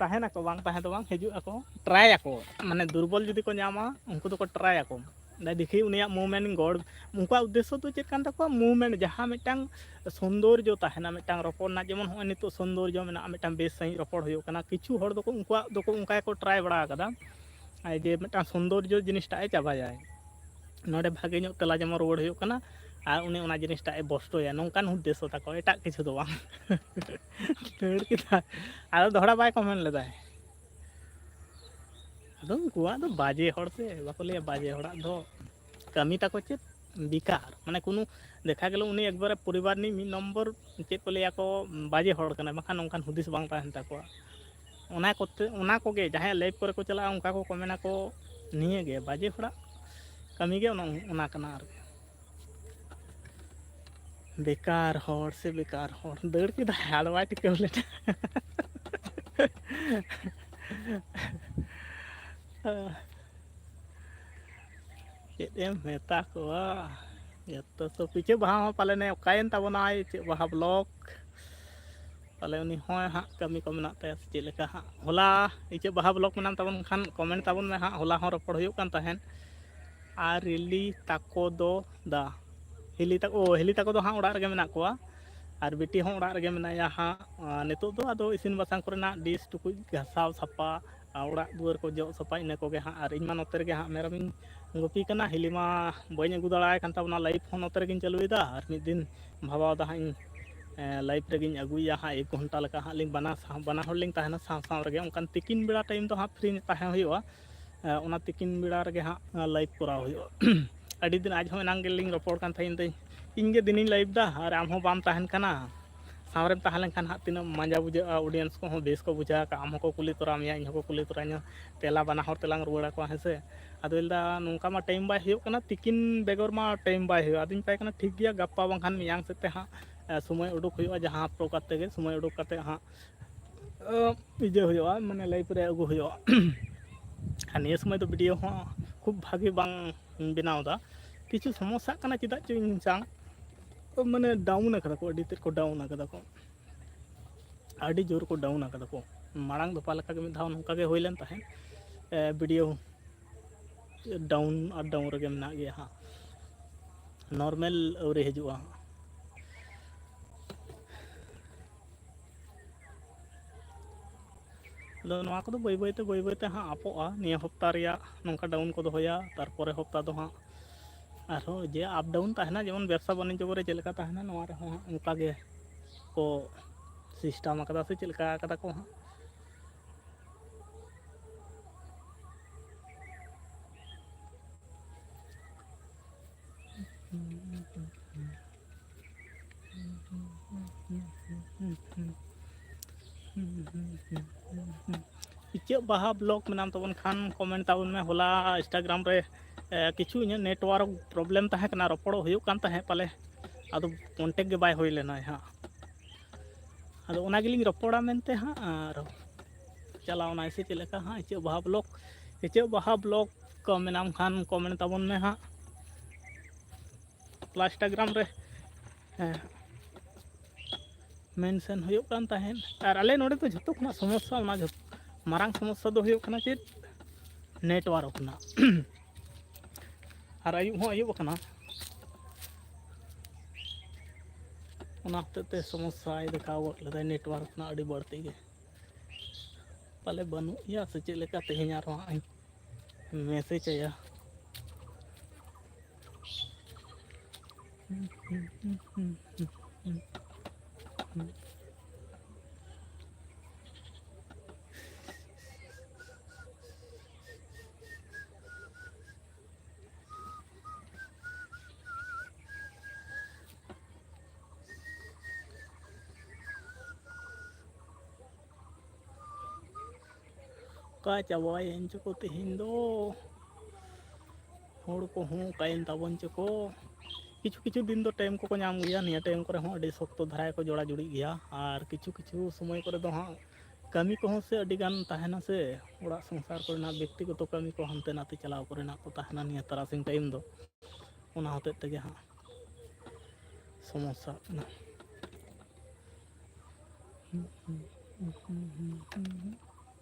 ᱛᱟᱦᱮᱱᱟᱠᱚ, ᱵᱟᱝ ᱛᱟᱦᱮᱸ ᱫᱚ ᱵᱟᱝ, ᱦᱤᱡᱩᱜ ᱟᱠᱚ, ᱴᱨᱟᱭ ᱟᱠᱚ, ᱢᱟᱱᱮ ᱫᱩᱨᱵᱚᱞ ᱡᱩᱫᱤ ᱠᱚ ᱧᱟᱢᱟ, ᱩᱱᱠᱩ ᱫᱚᱠᱚ ᱴᱨᱟᱭ ᱟᱠᱚ᱾ ᱫᱮᱠᱷᱤ ᱩᱱᱤᱭᱟᱜ movement, ᱜᱚᱲ, ᱩᱱᱠᱩᱣᱟᱜ ᱩᱫᱽᱫᱮᱥᱥᱚ ᱫᱚ ᱪᱮᱫ ᱠᱟᱱ ᱛᱟᱠᱚᱣᱟ? movement, ᱡᱟᱦᱟᱸ ᱢᱤᱫᱴᱟᱝ ᱥᱚᱱᱫᱚᱨᱡᱚ ᱛᱟᱦᱮᱱᱟ, ᱢᱤᱫᱴᱟᱝ ᱨᱚᱯᱚᱲ ᱨᱮᱱᱟᱜ, ᱡᱮᱢᱚᱱ ᱦᱚᱸᱜᱼᱚᱭ ᱱᱤᱛᱚᱜ ᱥᱚᱱᱫᱚᱨᱡᱚ ᱢᱮᱱᱟᱜᱼᱟ, ᱢᱤᱫᱴᱟᱝ ᱵᱮᱥ ᱥᱟᱺᱦᱤᱡ ᱨᱚᱯᱚᱲ ᱦᱩᱭᱩᱜ ᱠᱟᱱᱟ, ᱠᱤᱪᱷᱩ ᱦᱚᱲ ᱫᱚᱠᱚ ᱩᱱᱠᱩᱣᱟᱜ ᱫᱚᱠᱚ ᱚᱱᱠᱟ ᱜᱮᱠᱚ ᱴᱨᱟᱭ ᱵᱟᱲᱟ ᱟᱠᱟᱫᱟ, ᱟᱨ ᱡᱮ ᱢᱤᱫᱴᱟᱝ ᱥᱚᱱᱫᱚᱨᱡᱚ ᱡᱤᱱᱤᱥᱴᱟᱜ ᱮ ᱪᱟᱵᱟᱭᱟᱭ᱾ ᱱᱚᱰᱮ ᱵᱷᱟᱜᱮ ᱧᱚᱜ ᱛᱮᱞᱟ ᱡᱮᱢᱚᱱ ᱨᱩᱣᱟᱹᱲ ᱦᱩᱭᱩᱜ ᱠᱟᱱᱟ, ᱟᱨ ᱩᱱᱤ ᱚᱱᱟ ᱡᱤᱱᱤᱥᱴᱟᱜ ᱮ ᱵᱚᱥᱴᱚᱭᱟ, ᱱᱚᱝᱠᱟᱱ ᱩᱫᱽᱫᱮᱥᱥᱚ ᱛᱟᱠᱚ, ᱮᱴᱟᱜ ᱠᱤᱪᱷᱩ ᱫᱚ ᱵᱟᱝ᱾ ᱫᱟᱹᱲ ᱠᱮᱫᱟ, ᱟᱫᱚ ᱫᱚᱦᱲᱟ ᱵᱟᱭ ᱠᱚᱢᱮᱱᱴ ᱞᱮᱫᱟᱭ᱾ ᱟᱫᱚ ᱩᱱᱠᱩᱣᱟᱜ ᱫᱚ ᱵᱟᱡᱮ ᱦᱚᱲ ᱥᱮ, ᱵᱟᱠᱚ ᱞᱟᱹᱭᱟ ᱵᱟᱡᱮ ᱦᱚᱲᱟᱜ ᱫᱚ ᱠᱟᱹᱢᱤ ᱛᱟᱠᱚ ᱪᱮᱫ? ᱵᱮᱠᱟᱨ᱾ ᱢᱟᱱᱮ ᱠᱳᱱᱳ, ᱫᱮᱠᱷᱟ ᱜᱮᱞᱚ ᱩᱱᱤ ᱮᱠᱵᱟᱨᱮ ᱯᱚᱨᱤᱵᱟᱨ ᱨᱤᱱᱤᱡ ᱢᱤᱫ ᱱᱚᱢᱵᱚᱨ, ᱪᱮᱫ ᱠᱚ ᱞᱟᱹᱭᱟ ᱠᱚ, ᱵᱟᱡᱮ ᱦᱚᱲ ᱠᱟᱱᱟᱭ, ᱵᱟᱠᱷᱟᱱ ᱱᱚᱝᱠᱟᱱ ᱦᱩᱫᱤᱥ ᱵᱟᱝ ᱛᱟᱦᱮᱱ ᱛᱟᱠᱚᱣᱟ᱾ ᱚᱱᱟ ᱠᱚᱛᱮ, ᱚᱱᱟ ᱠᱚᱜᱮ ᱡᱟᱦᱟᱸᱭᱟᱜ ᱞᱟᱭᱤᱵᱷ ᱠᱚᱨᱮ ᱠᱚ ᱪᱟᱞᱟᱜᱼᱟ, ᱚᱱᱠᱟ ᱠᱚ ᱠᱚᱢᱮᱱᱟ ᱠᱚ, ᱱᱤᱭᱟᱹ ᱜᱮ ᱵᱟᱡᱮ ᱦᱚᱲᱟᱜ ᱠᱟᱹᱢᱤ ᱜᱮ ᱚᱱᱟ, ᱚᱱᱟ ᱠᱟᱱᱟ ᱟᱨᱠᱤ᱾ ᱵᱮᱠᱟᱨ ᱦᱚᱲ ᱥᱮ ᱵᱮᱠᱟᱨ ᱦᱚᱲ, ᱫᱟᱹᱲ ᱠᱮᱫᱟᱭ, ᱟᱫᱚ ᱵᱟᱭ ᱴᱤᱠᱟᱹᱣ ᱞᱮᱱᱟ᱾ ᱪᱮᱫ ᱮᱢ ᱢᱮᱛᱟ ᱠᱚᱣᱟ, ᱡᱚᱛᱚ ᱥᱚᱵ ᱠᱤᱪᱷᱩ᱾ ᱵᱟᱦᱟ ᱦᱚᱸ ᱯᱟᱞᱮᱱᱮ ᱚᱠᱟᱭᱮᱱ ᱛᱟᱵᱚᱱᱟᱭ, ᱪᱮᱫ ᱵᱟᱦᱟ ᱵᱞᱚᱜ᱾ ᱛᱟᱦᱞᱮ ᱩᱱᱤ ᱦᱚᱸ ᱦᱟᱸᱜ ᱠᱟᱹᱢᱤ ᱠᱚ ᱢᱮᱱᱟᱜ ᱛᱟᱭᱟ ᱥᱮ ᱪᱮᱫ ᱞᱮᱠᱟ ᱦᱟᱸᱜ᱾ ᱦᱚᱞᱟ ᱤᱪᱟᱹᱜ ᱵᱟᱦᱟ ᱵᱞᱚᱜ ᱢᱮᱱᱟᱜ ᱛᱟᱵᱚᱱ ᱠᱷᱟᱱ ᱠᱚᱢᱮᱱᱴ ᱛᱟᱵᱚᱱ ᱢᱮ ᱦᱟᱸᱜ, ᱦᱚᱞᱟ ᱦᱚᱸ ᱨᱚᱯᱚᱲ ᱦᱩᱭᱩᱜ ᱠᱟᱱ ᱛᱟᱦᱮᱸᱫ᱾ ᱟᱨ ᱦᱤᱞᱤ ᱛᱟᱠᱚ ᱫᱚ ᱫᱟ, ᱦᱤᱞᱤ ᱛᱟᱠᱚ, ᱚ, ᱦᱤᱞᱤ ᱛᱟᱠᱚ ᱫᱚ ᱦᱟᱸᱜ ᱚᱲᱟᱜ ᱨᱮᱜᱮ ᱢᱮᱱᱟᱜ ᱠᱚᱣᱟ, ᱟᱨ ᱵᱤᱴᱤ ᱦᱚᱸ ᱚᱲᱟᱜ ᱨᱮᱜᱮ ᱢᱮᱱᱟᱭᱟ ᱦᱟᱸᱜ᱾ ᱟᱨ ᱱᱤᱛᱚᱜ ᱫᱚ ᱟᱫᱚ ᱤᱥᱤᱱ ᱵᱟᱥᱟᱝ ᱠᱚᱨᱮᱱᱟᱜ ᱰᱤᱥ ᱴᱩᱠᱩᱡ ᱜᱷᱟᱥᱟᱣ ᱥᱟᱯᱷᱟ, ᱟᱨ ᱚᱲᱟᱜ ᱫᱩᱣᱟᱹᱨ ᱠᱚ ᱡᱚᱜ ᱥᱟᱯᱷᱟ, ᱤᱱᱟᱹ ᱠᱚᱜᱮ ᱦᱟᱸᱜ᱾ ᱟᱨ ᱤᱧ ᱢᱟ ᱱᱚᱛᱮ ᱨᱮᱜᱮ ᱦᱟᱸᱜ ᱢᱮᱨᱚᱢᱤᱧ ᱜᱩᱯᱤ ᱠᱟᱱᱟ, ᱦᱤᱞᱤ ᱢᱟ ᱵᱟᱹᱧ ᱟᱹᱜᱩ ᱫᱟᱲᱮᱭᱟᱭ ᱠᱟᱱ ᱛᱟᱵᱚᱱᱟ, ᱞᱟᱭᱤᱵᱷ ᱦᱚᱸ ᱱᱚᱛᱮ ᱨᱮᱜᱮᱧ ᱪᱟᱹᱞᱩᱭᱮᱫᱟ᱾ ᱟᱨ ᱢᱤᱫ ᱫᱤᱱ ᱵᱷᱟᱵᱟᱣ ᱫᱟ ᱦᱟᱸᱜ ᱤᱧ, ᱮ, ᱞᱟᱭᱤᱵᱷ ᱨᱮᱜᱮᱧ ᱟᱹᱜᱩᱭᱮᱭᱟ ᱦᱟᱸᱜ, ᱮᱠ ᱜᱷᱚᱱᱴᱟ ᱞᱮᱠᱟ ᱦᱟᱸᱜ ᱞᱤᱧ ᱵᱟᱱᱟ ᱥᱟᱶ, ᱵᱟᱱᱟ ᱦᱚᱲ ᱞᱤᱧ ᱛᱟᱦᱮᱱᱟ ᱥᱟᱶ ᱥᱟᱶ ᱨᱮᱜᱮ᱾ ᱚᱱᱠᱟᱱ ᱛᱤᱠᱤᱱ ᱵᱮᱲᱟ ᱴᱟᱭᱤᱢ ᱫᱚ ᱦᱟᱸᱜ ᱯᱷᱨᱤ ᱛᱟᱦᱮᱸ ᱦᱩᱭᱩᱜᱼᱟ᱾ ᱮ, ᱚᱱᱟ ᱛᱤᱠᱤᱱ ᱵᱮᱲᱟ ᱨᱮᱜᱮ ᱦᱟᱸᱜ ᱞᱟᱭᱤᱵᱷ ᱠᱚᱨᱟᱣ ᱦᱩᱭᱩᱜᱼᱟ᱾ ᱟᱹᱰᱤ ᱫᱤᱱ ᱟᱡ ᱦᱚᱸ ᱮᱱᱟᱝ ᱜᱮᱞᱤᱧ ᱨᱚᱯᱚᱲ ᱠᱟᱱ ᱛᱟᱦᱮᱸᱫ, ᱤᱧ ᱫᱚ ᱤᱧ ᱜᱮ ᱫᱤᱱᱤᱧ ᱞᱟᱭᱤᱵᱷ ᱫᱟ ᱟᱨ ᱟᱢ ᱦᱚᱸ ᱵᱟᱢ ᱛᱟᱦᱮᱱ ᱠᱟᱱᱟ᱾ ᱥᱟᱶ ᱨᱮᱢ ᱛᱟᱦᱮᱸ ᱞᱮᱱᱠᱷᱟᱱ ᱦᱟᱸᱜ ᱛᱤᱱᱟᱹᱜ ᱢᱟᱸᱡᱟ ᱵᱩᱡᱷᱟᱹᱜᱼᱟ, ᱚᱰᱤᱭᱮᱱᱥ ᱠᱚᱦᱚᱸ ᱵᱮᱥ ᱠᱚ ᱵᱩᱡᱷᱟᱹᱣᱟ, ᱟᱢ ᱦᱚᱸᱠᱚ ᱠᱩᱞᱤ ᱛᱚᱨᱟ ᱢᱮᱭᱟ, ᱤᱧ ᱦᱚᱸᱠᱚ ᱠᱩᱞᱤ ᱛᱚᱨᱟᱧᱟ, ᱛᱮᱞᱟ ᱵᱟᱱᱟ ᱦᱚᱲ ᱛᱮᱞᱟᱝ ᱨᱩᱣᱟᱹᱲ ᱟᱠᱚᱣᱟ, ᱦᱮᱸ ᱥᱮ᱾ ᱟᱫᱚ ᱞᱟᱹᱭᱫᱟ, ᱱᱚᱝᱠᱟ ᱢᱟ ᱴᱟᱭᱤᱢ ᱵᱟᱭ ᱦᱩᱭᱩᱜ ᱠᱟᱱᱟ, ᱛᱤᱠᱤᱱ ᱵᱮᱜᱚᱨ ᱢᱟ ᱴᱟᱭᱤᱢ ᱵᱟᱭ ᱦᱩᱭᱩᱜᱼᱟ᱾ ᱟᱫᱚᱧ ᱢᱮᱛᱟᱭ ᱠᱟᱱᱟ, ᱴᱷᱤᱠ ᱜᱮᱭᱟ, ᱜᱟᱯᱟ ᱵᱟᱝᱠᱷᱟᱱ ᱢᱮᱭᱟᱝ ᱥᱮᱫ ᱛᱮ ᱦᱟᱸᱜ, ᱮ, ᱥᱚᱢᱚᱭ ᱩᱰᱩᱠ ᱦᱩᱭᱩᱜᱼᱟ, ᱡᱟᱦᱟᱸ ᱯᱨᱚᱠᱟᱨ ᱛᱮᱜᱮ ᱥᱚᱢᱚᱭ ᱩᱰᱩᱠ ᱠᱟᱛᱮ ᱦᱟᱸᱜ, ᱮ, ᱤᱭᱟᱹ ᱦᱩᱭᱩᱜᱼᱟ, ᱢᱟᱱᱮ ᱞᱟᱭᱤᱵᱷ ᱨᱮ ᱟᱹᱜᱩ ᱦᱩᱭᱩᱜᱼᱟ᱾ ᱟᱨ ᱱᱤᱭᱟᱹ ᱥᱚᱢᱚᱭ ᱫᱚ ᱵᱷᱤᱰᱤᱭᱳ ᱦᱚᱸ ᱠᱷᱩᱵ ᱵᱷᱟᱜᱮ ᱵᱟᱝ ᱵᱮᱱᱟᱣ ᱮᱫᱟ, ᱠᱤᱪᱷᱩ ᱥᱚᱢᱚᱥᱥᱟᱜ ᱠᱟᱱᱟ, ᱪᱮᱫᱟᱜ ᱪᱚ ᱤᱧ ᱪᱟᱝ, ᱢᱟᱱᱮ ᱰᱟᱣᱩᱱ ᱟᱠᱟᱫᱟ ᱠᱚ, ᱟᱹᱰᱤ ᱛᱮᱫ ᱠᱚ ᱰᱟᱣᱩᱱ ᱟᱠᱟᱫᱟ ᱠᱚ, ᱟᱹᱰᱤ ᱡᱳᱨ ᱠᱚ ᱰᱟᱣᱩᱱ ᱟᱠᱟᱫᱟ ᱠᱚ᱾ ᱢᱟᱲᱟᱝ ᱫᱚᱯᱷᱟ ᱞᱮᱠᱟ ᱜᱮ ᱢᱤᱫ ᱫᱷᱟᱣ ᱱᱚᱝᱠᱟ ᱜᱮ ᱦᱩᱭ ᱞᱮᱱ ᱛᱟᱦᱮᱸᱫ, ᱮ, ᱵᱷᱤᱰᱤᱭᱳ ᱰᱟᱣᱩᱱ ᱟᱨ ᱰᱟᱣᱩᱱ ᱨᱮᱜᱮ ᱢᱮᱱᱟᱜ ᱜᱮᱭᱟ ᱦᱟᱸᱜ, ᱱᱚᱨᱢᱮᱞ ᱟᱹᱣᱨᱤ ᱦᱤᱡᱩᱜᱼᱟ ᱦᱟᱸᱜ᱾ ᱟᱫᱚ ᱱᱚᱣᱟ ᱠᱚᱫᱚ ᱵᱟᱹᱭ ᱵᱟᱹᱭᱛᱮ, ᱵᱟᱹᱭ ᱵᱟᱹᱭᱛᱮ ᱦᱟᱸᱜ ᱟᱯᱚᱜᱼᱟ᱾ ᱱᱤᱭᱟᱹ ᱦᱚᱯᱛᱟ ᱨᱮᱭᱟᱜ ᱱᱚᱝᱠᱟ ᱰᱟᱣᱩᱱ ᱠᱚ ᱫᱚᱦᱚᱭᱟ, ᱛᱟᱨᱯᱚᱨᱮ ᱦᱚᱯᱛᱟ ᱫᱚ ᱦᱟᱸᱜ ᱟᱨᱦᱚᱸ ᱡᱮ ᱟᱯ ᱰᱟᱣᱩᱱ ᱛᱟᱦᱮᱱᱟ, ᱡᱮᱢᱚᱱ ᱵᱮᱵᱽᱥᱟ ᱵᱟᱱᱤᱡᱽᱡᱚ ᱠᱚᱨᱮ ᱪᱮᱫ ᱞᱮᱠᱟ ᱛᱟᱦᱮᱱᱟ, ᱱᱚᱣᱟ ᱨᱮᱦᱚᱸ ᱦᱟᱸᱜ ᱚᱱᱠᱟ ᱜᱮ ᱠᱚ ᱥᱤᱥᱴᱟᱢ ᱟᱠᱟᱫᱟ ᱥᱮ ᱪᱮᱫ ᱞᱮᱠᱟ ᱟᱠᱟᱫᱟ ᱠᱚ ᱦᱟᱸᱜ᱾ ᱤᱪᱟᱹᱜ ᱵᱟᱦᱟ ᱵᱞᱚᱜ ᱢᱮᱱᱟᱢ ᱛᱟᱵᱚᱱ ᱠᱷᱟᱱ ᱠᱚᱢᱮᱱᱴ ᱛᱟᱵᱚᱱ ᱢᱮ᱾ ᱦᱚᱞᱟ ᱤᱱᱥᱴᱟᱜᱨᱟᱢ ᱨᱮ ᱮ, ᱠᱤᱪᱷᱩ ᱤᱧᱟᱹᱜ ᱱᱮᱴᱣᱟᱨᱠ ᱯᱨᱚᱵᱞᱮᱢ ᱛᱟᱦᱮᱸ ᱠᱟᱱᱟ, ᱨᱚᱯᱚᱲᱚᱜ ᱦᱩᱭᱩᱜ ᱠᱟᱱ ᱛᱟᱦᱮᱸᱫ ᱯᱟᱞᱮ, ᱟᱫᱚ ᱠᱚᱱᱴᱮᱠᱴ ᱜᱮ ᱵᱟᱭ ᱦᱩᱭ ᱞᱮᱱᱟ ᱦᱟᱸᱜ᱾ ᱟᱫᱚ ᱚᱱᱟ ᱜᱮᱞᱤᱧ ᱨᱚᱯᱚᱲᱟ ᱢᱮᱱᱛᱮ ᱦᱟᱸᱜ, ᱟᱨ ᱪᱟᱞᱟᱣᱱᱟᱭ ᱥᱮ ᱪᱮᱫ ᱞᱮᱠᱟ ᱦᱟᱸᱜ, ᱤᱪᱟᱹᱜ ᱵᱟᱦᱟ ᱵᱞᱚᱜ, ᱤᱪᱟᱹᱜ ᱵᱟᱦᱟ ᱵᱞᱚᱜ ᱠᱚ ᱢᱮᱱᱟᱢ ᱠᱷᱟᱱ ᱠᱚᱢᱮᱱᱴ ᱛᱟᱵᱚᱱ ᱢᱮ ᱦᱟᱸᱜ᱾ ᱦᱚᱞᱟ ᱤᱱᱥᱴᱟᱜᱨᱟᱢ ᱨᱮ, ᱦᱮᱸ, ᱢᱮᱱᱥᱮᱱ ᱦᱩᱭᱩᱜ ᱠᱟᱱ ᱛᱟᱦᱮᱸᱫ᱾ ᱟᱨ ᱟᱞᱮ ᱱᱚᱰᱮ ᱫᱚ ᱡᱷᱚᱛᱚ ᱠᱷᱚᱱᱟᱜ ᱥᱚᱢᱚᱥᱥᱟ, ᱚᱱᱟ ᱡᱷᱚᱛᱚ ᱢᱟᱨᱟᱝ ᱥᱚᱢᱚᱥᱥᱟ ᱫᱚ ᱦᱩᱭᱩᱜ ᱠᱟᱱᱟ ᱪᱮᱫ? ᱱᱮᱴᱣᱟᱨᱠ ᱨᱮᱱᱟᱜ᱾ ᱟᱨ ᱟᱹᱭᱩᱵ ᱦᱚᱸ ᱟᱹᱭᱩᱵ ᱟᱠᱟᱱᱟ, ᱚᱱᱟ ᱦᱚᱛᱮᱡ ᱛᱮ ᱥᱚᱢᱚᱥᱥᱟᱭ ᱫᱮᱠᱷᱟᱣ ᱜᱚᱫ ᱞᱮᱫᱟᱭ ᱱᱮᱴᱣᱟᱨᱠ ᱨᱮᱱᱟᱜ ᱟᱹᱰᱤ ᱵᱟᱹᱲᱛᱤ ᱜᱮ᱾ ᱯᱟᱞᱮ ᱵᱟᱹᱱᱩᱜ ᱜᱮᱭᱟ ᱥᱮ ᱪᱮᱫ ᱞᱮᱠᱟ, ᱛᱮᱦᱮᱧ ᱟᱨᱦᱚᱸ ᱦᱟᱸᱜ ᱤᱧ ᱢᱮᱥᱮᱡᱽ ᱟᱭᱟ᱾ ᱚᱠᱟ ᱪᱟᱵᱟᱭᱮᱱ ᱪᱚᱠᱚ ᱛᱮᱦᱮᱧ ᱫᱚ, ᱦᱚᱲ ᱠᱚᱦᱚᱸ ᱚᱠᱟᱭᱮᱱ ᱛᱟᱵᱚᱱ ᱪᱚᱠᱚ᱾ ᱠᱤᱪᱷᱩ ᱠᱤᱪᱷᱩ ᱫᱤᱱ ᱫᱚ ᱴᱟᱭᱤᱢ ᱠᱚᱠᱚ ᱧᱟᱢ ᱜᱮᱭᱟ, ᱱᱤᱭᱟᱹ ᱴᱟᱭᱤᱢ ᱠᱚᱨᱮ ᱦᱚᱸ ᱟᱹᱰᱤ ᱥᱚᱠᱛᱚ ᱫᱷᱟᱨᱟ ᱜᱮᱠᱚ ᱡᱚᱲᱟ ᱡᱩᱲᱤᱜ ᱜᱮᱭᱟ᱾ ᱟᱨ ᱠᱤᱪᱷᱩ ᱠᱤᱪᱷᱩ ᱥᱚᱢᱚᱭ ᱠᱚᱨᱮ ᱫᱚ ᱦᱟᱸᱜ ᱠᱟᱹᱢᱤ ᱠᱚᱦᱚᱸ ᱥᱮ ᱟᱹᱰᱤ ᱜᱟᱱ ᱛᱟᱦᱮᱱᱟ ᱥᱮ, ᱚᱲᱟᱜ ᱥᱚᱝᱥᱟᱨ ᱠᱚᱨᱮᱱᱟᱜ, ᱵᱮᱠᱛᱤᱜᱚᱛᱚ ᱠᱟᱹᱢᱤ ᱠᱚ ᱦᱟᱱᱛᱮ ᱱᱟᱛᱮ ᱪᱟᱞᱟᱣ ᱠᱚᱨᱮᱱᱟᱜ ᱠᱚ ᱛᱟᱦᱮᱱᱟ ᱱᱤᱭᱟᱹ ᱛᱟᱨᱟᱥᱤᱧ ᱴᱟᱭᱤᱢ ᱫᱚ, ᱚᱱᱟ ᱦᱚᱛᱮᱡ ᱛᱮᱜᱮ ᱦᱟᱸᱜ ᱥᱚᱢᱚᱥᱥᱟᱜ ᱠᱟᱱᱟ᱾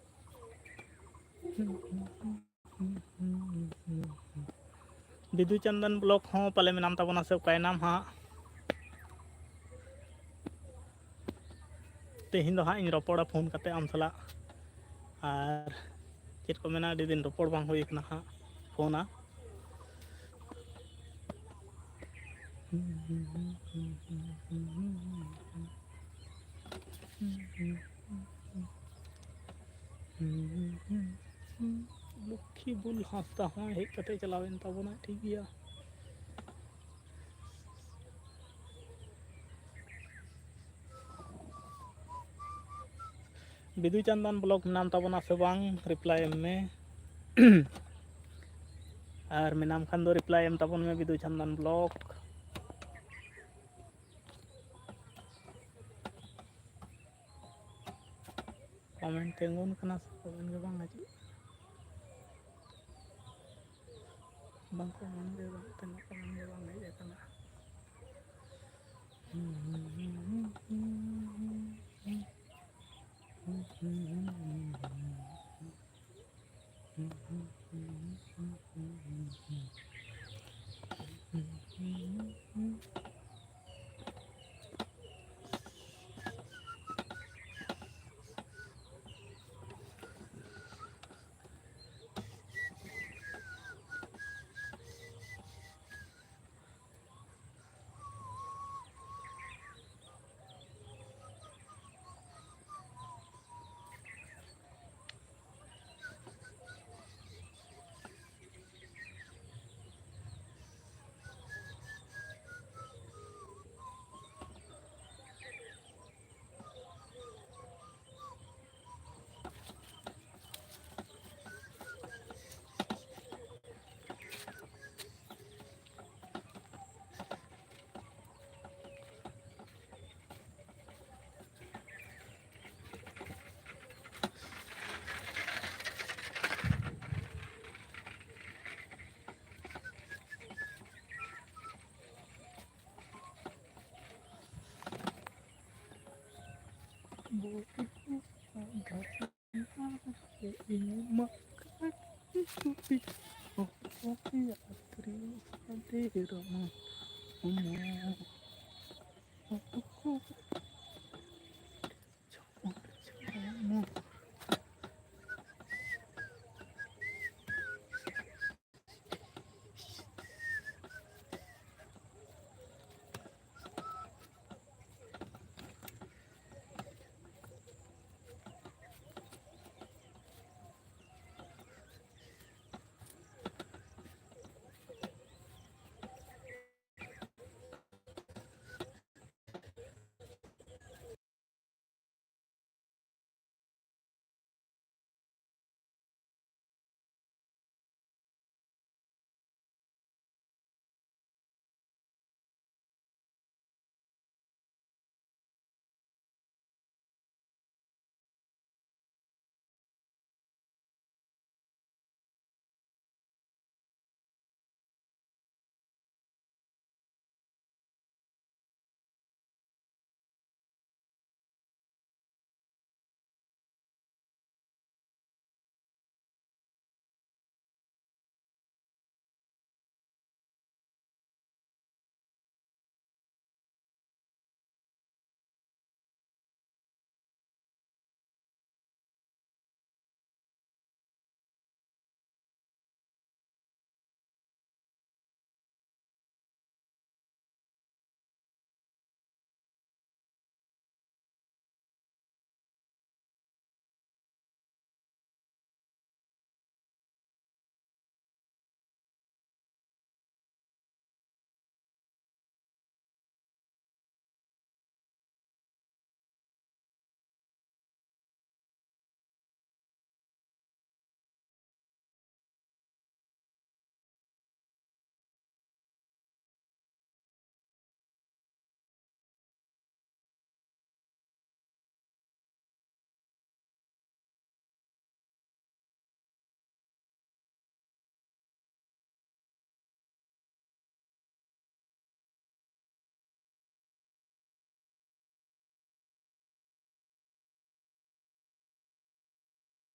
ᱵᱤᱫᱩ ᱪᱟᱸᱫᱟᱱ ᱵᱞᱚᱜ ᱦᱚᱸ ᱯᱟᱞᱮ ᱢᱮᱱᱟᱢ ᱛᱟᱵᱚᱱᱟ ᱥᱮ ᱚᱠᱟᱭᱮᱱᱟᱢ ᱦᱟᱸᱜ? ᱛᱮᱦᱮᱧ ᱫᱚ ᱦᱟᱸᱜ ᱤᱧ ᱨᱚᱯᱚᱲᱟ ᱯᱷᱳᱱ ᱠᱟᱛᱮ ᱟᱢ ᱥᱟᱞᱟᱜ, ᱟᱨ ᱪᱮᱫ ᱠᱚ ᱢᱮᱱᱟ, ᱟᱹᱰᱤ ᱫᱤᱱ ᱨᱚᱯᱚᱲ ᱵᱟᱝ ᱦᱩᱭ ᱠᱟᱱᱟ ᱦᱟᱸᱜ ᱯᱷᱳᱱᱟ᱾ ᱞᱚᱠᱠᱷᱤ ᱵᱩᱞ ᱦᱟᱸᱥᱫᱟ ᱦᱚᱸ ᱦᱮᱡ ᱠᱟᱛᱮ ᱪᱟᱞᱟᱣᱮᱱ ᱛᱟᱵᱚᱱᱟ, ᱴᱷᱤᱠ ᱜᱮᱭᱟ᱾ ᱵᱤᱫᱩ ᱪᱟᱸᱫᱟᱱ ᱵᱞᱚᱠ ᱢᱮᱱᱟᱢ ᱛᱟᱵᱚᱱᱟ ᱥᱮ ᱵᱟᱝ? ᱨᱤᱯᱞᱟᱭ ᱮᱢ ᱢᱮ᱾ ᱟᱨ ᱢᱮᱱᱟᱢ ᱠᱷᱟᱱ ᱫᱚ ᱨᱤᱯᱞᱟᱭ ᱮᱢ ᱛᱟᱵᱚᱱ ᱢᱮ, ᱵᱤᱫᱩ ᱪᱟᱸᱫᱟᱱ ᱵᱞᱚᱠ᱾ ᱠᱚᱢᱮᱱᱴ ᱛᱤᱸᱜᱩᱱ ᱠᱟᱱᱟ ᱥᱮ ᱠᱚᱢᱮᱱᱴ ᱜᱮ ᱵᱟᱝ ᱦᱤᱡᱩᱜ? ᱵᱟᱝ ᱠᱚᱢᱮᱱᱴ ᱜᱮ ᱵᱟᱝ, ᱛᱤᱱᱟᱹᱜ ᱠᱚᱢᱮᱱᱴ ᱜᱮ ᱵᱟᱝ ᱦᱮᱡ ᱟᱠᱟᱱᱟ᱾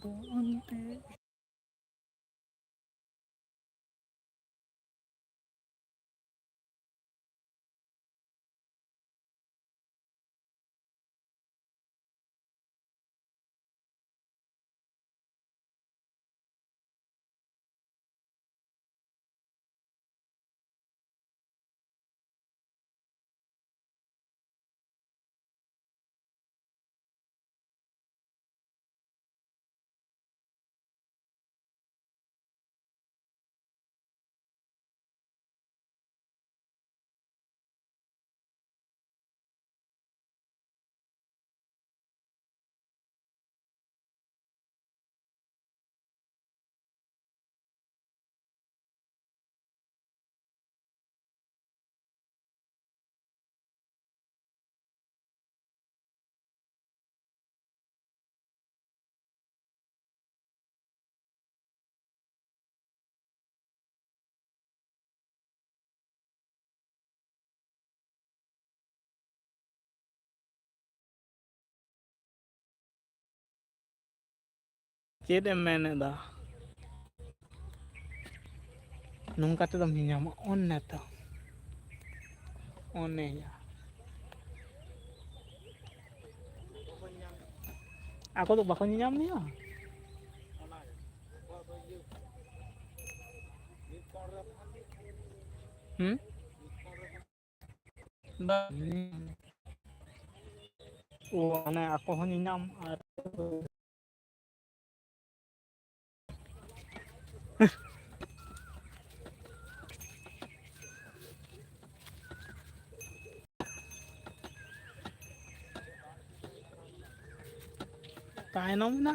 ᱵᱚᱱ ᱛᱮ᱾ ᱪᱮᱫ ᱮᱢ ᱢᱮᱱ ᱮᱫᱟ? ᱱᱚᱝᱠᱟ ᱛᱮᱫᱚᱢ ᱧᱮᱧᱟᱢᱟ, ᱚᱱᱮ ᱛᱚ, ᱚᱱᱮ ᱭᱟ᱾ ᱟᱠᱚ ᱫᱚ ᱵᱟᱠᱚ ᱧᱮᱧᱟᱢ ᱢᱮᱭᱟ? ᱦᱩᱸ? ᱵᱟᱝ᱾ ᱚ, ᱢᱟᱱᱮ ᱟᱠᱚ ᱦᱚᱸ ᱧᱮᱧᱟᱢ ᱟᱨ ᱛᱟᱭᱱᱚᱢ ᱮᱱᱟ᱾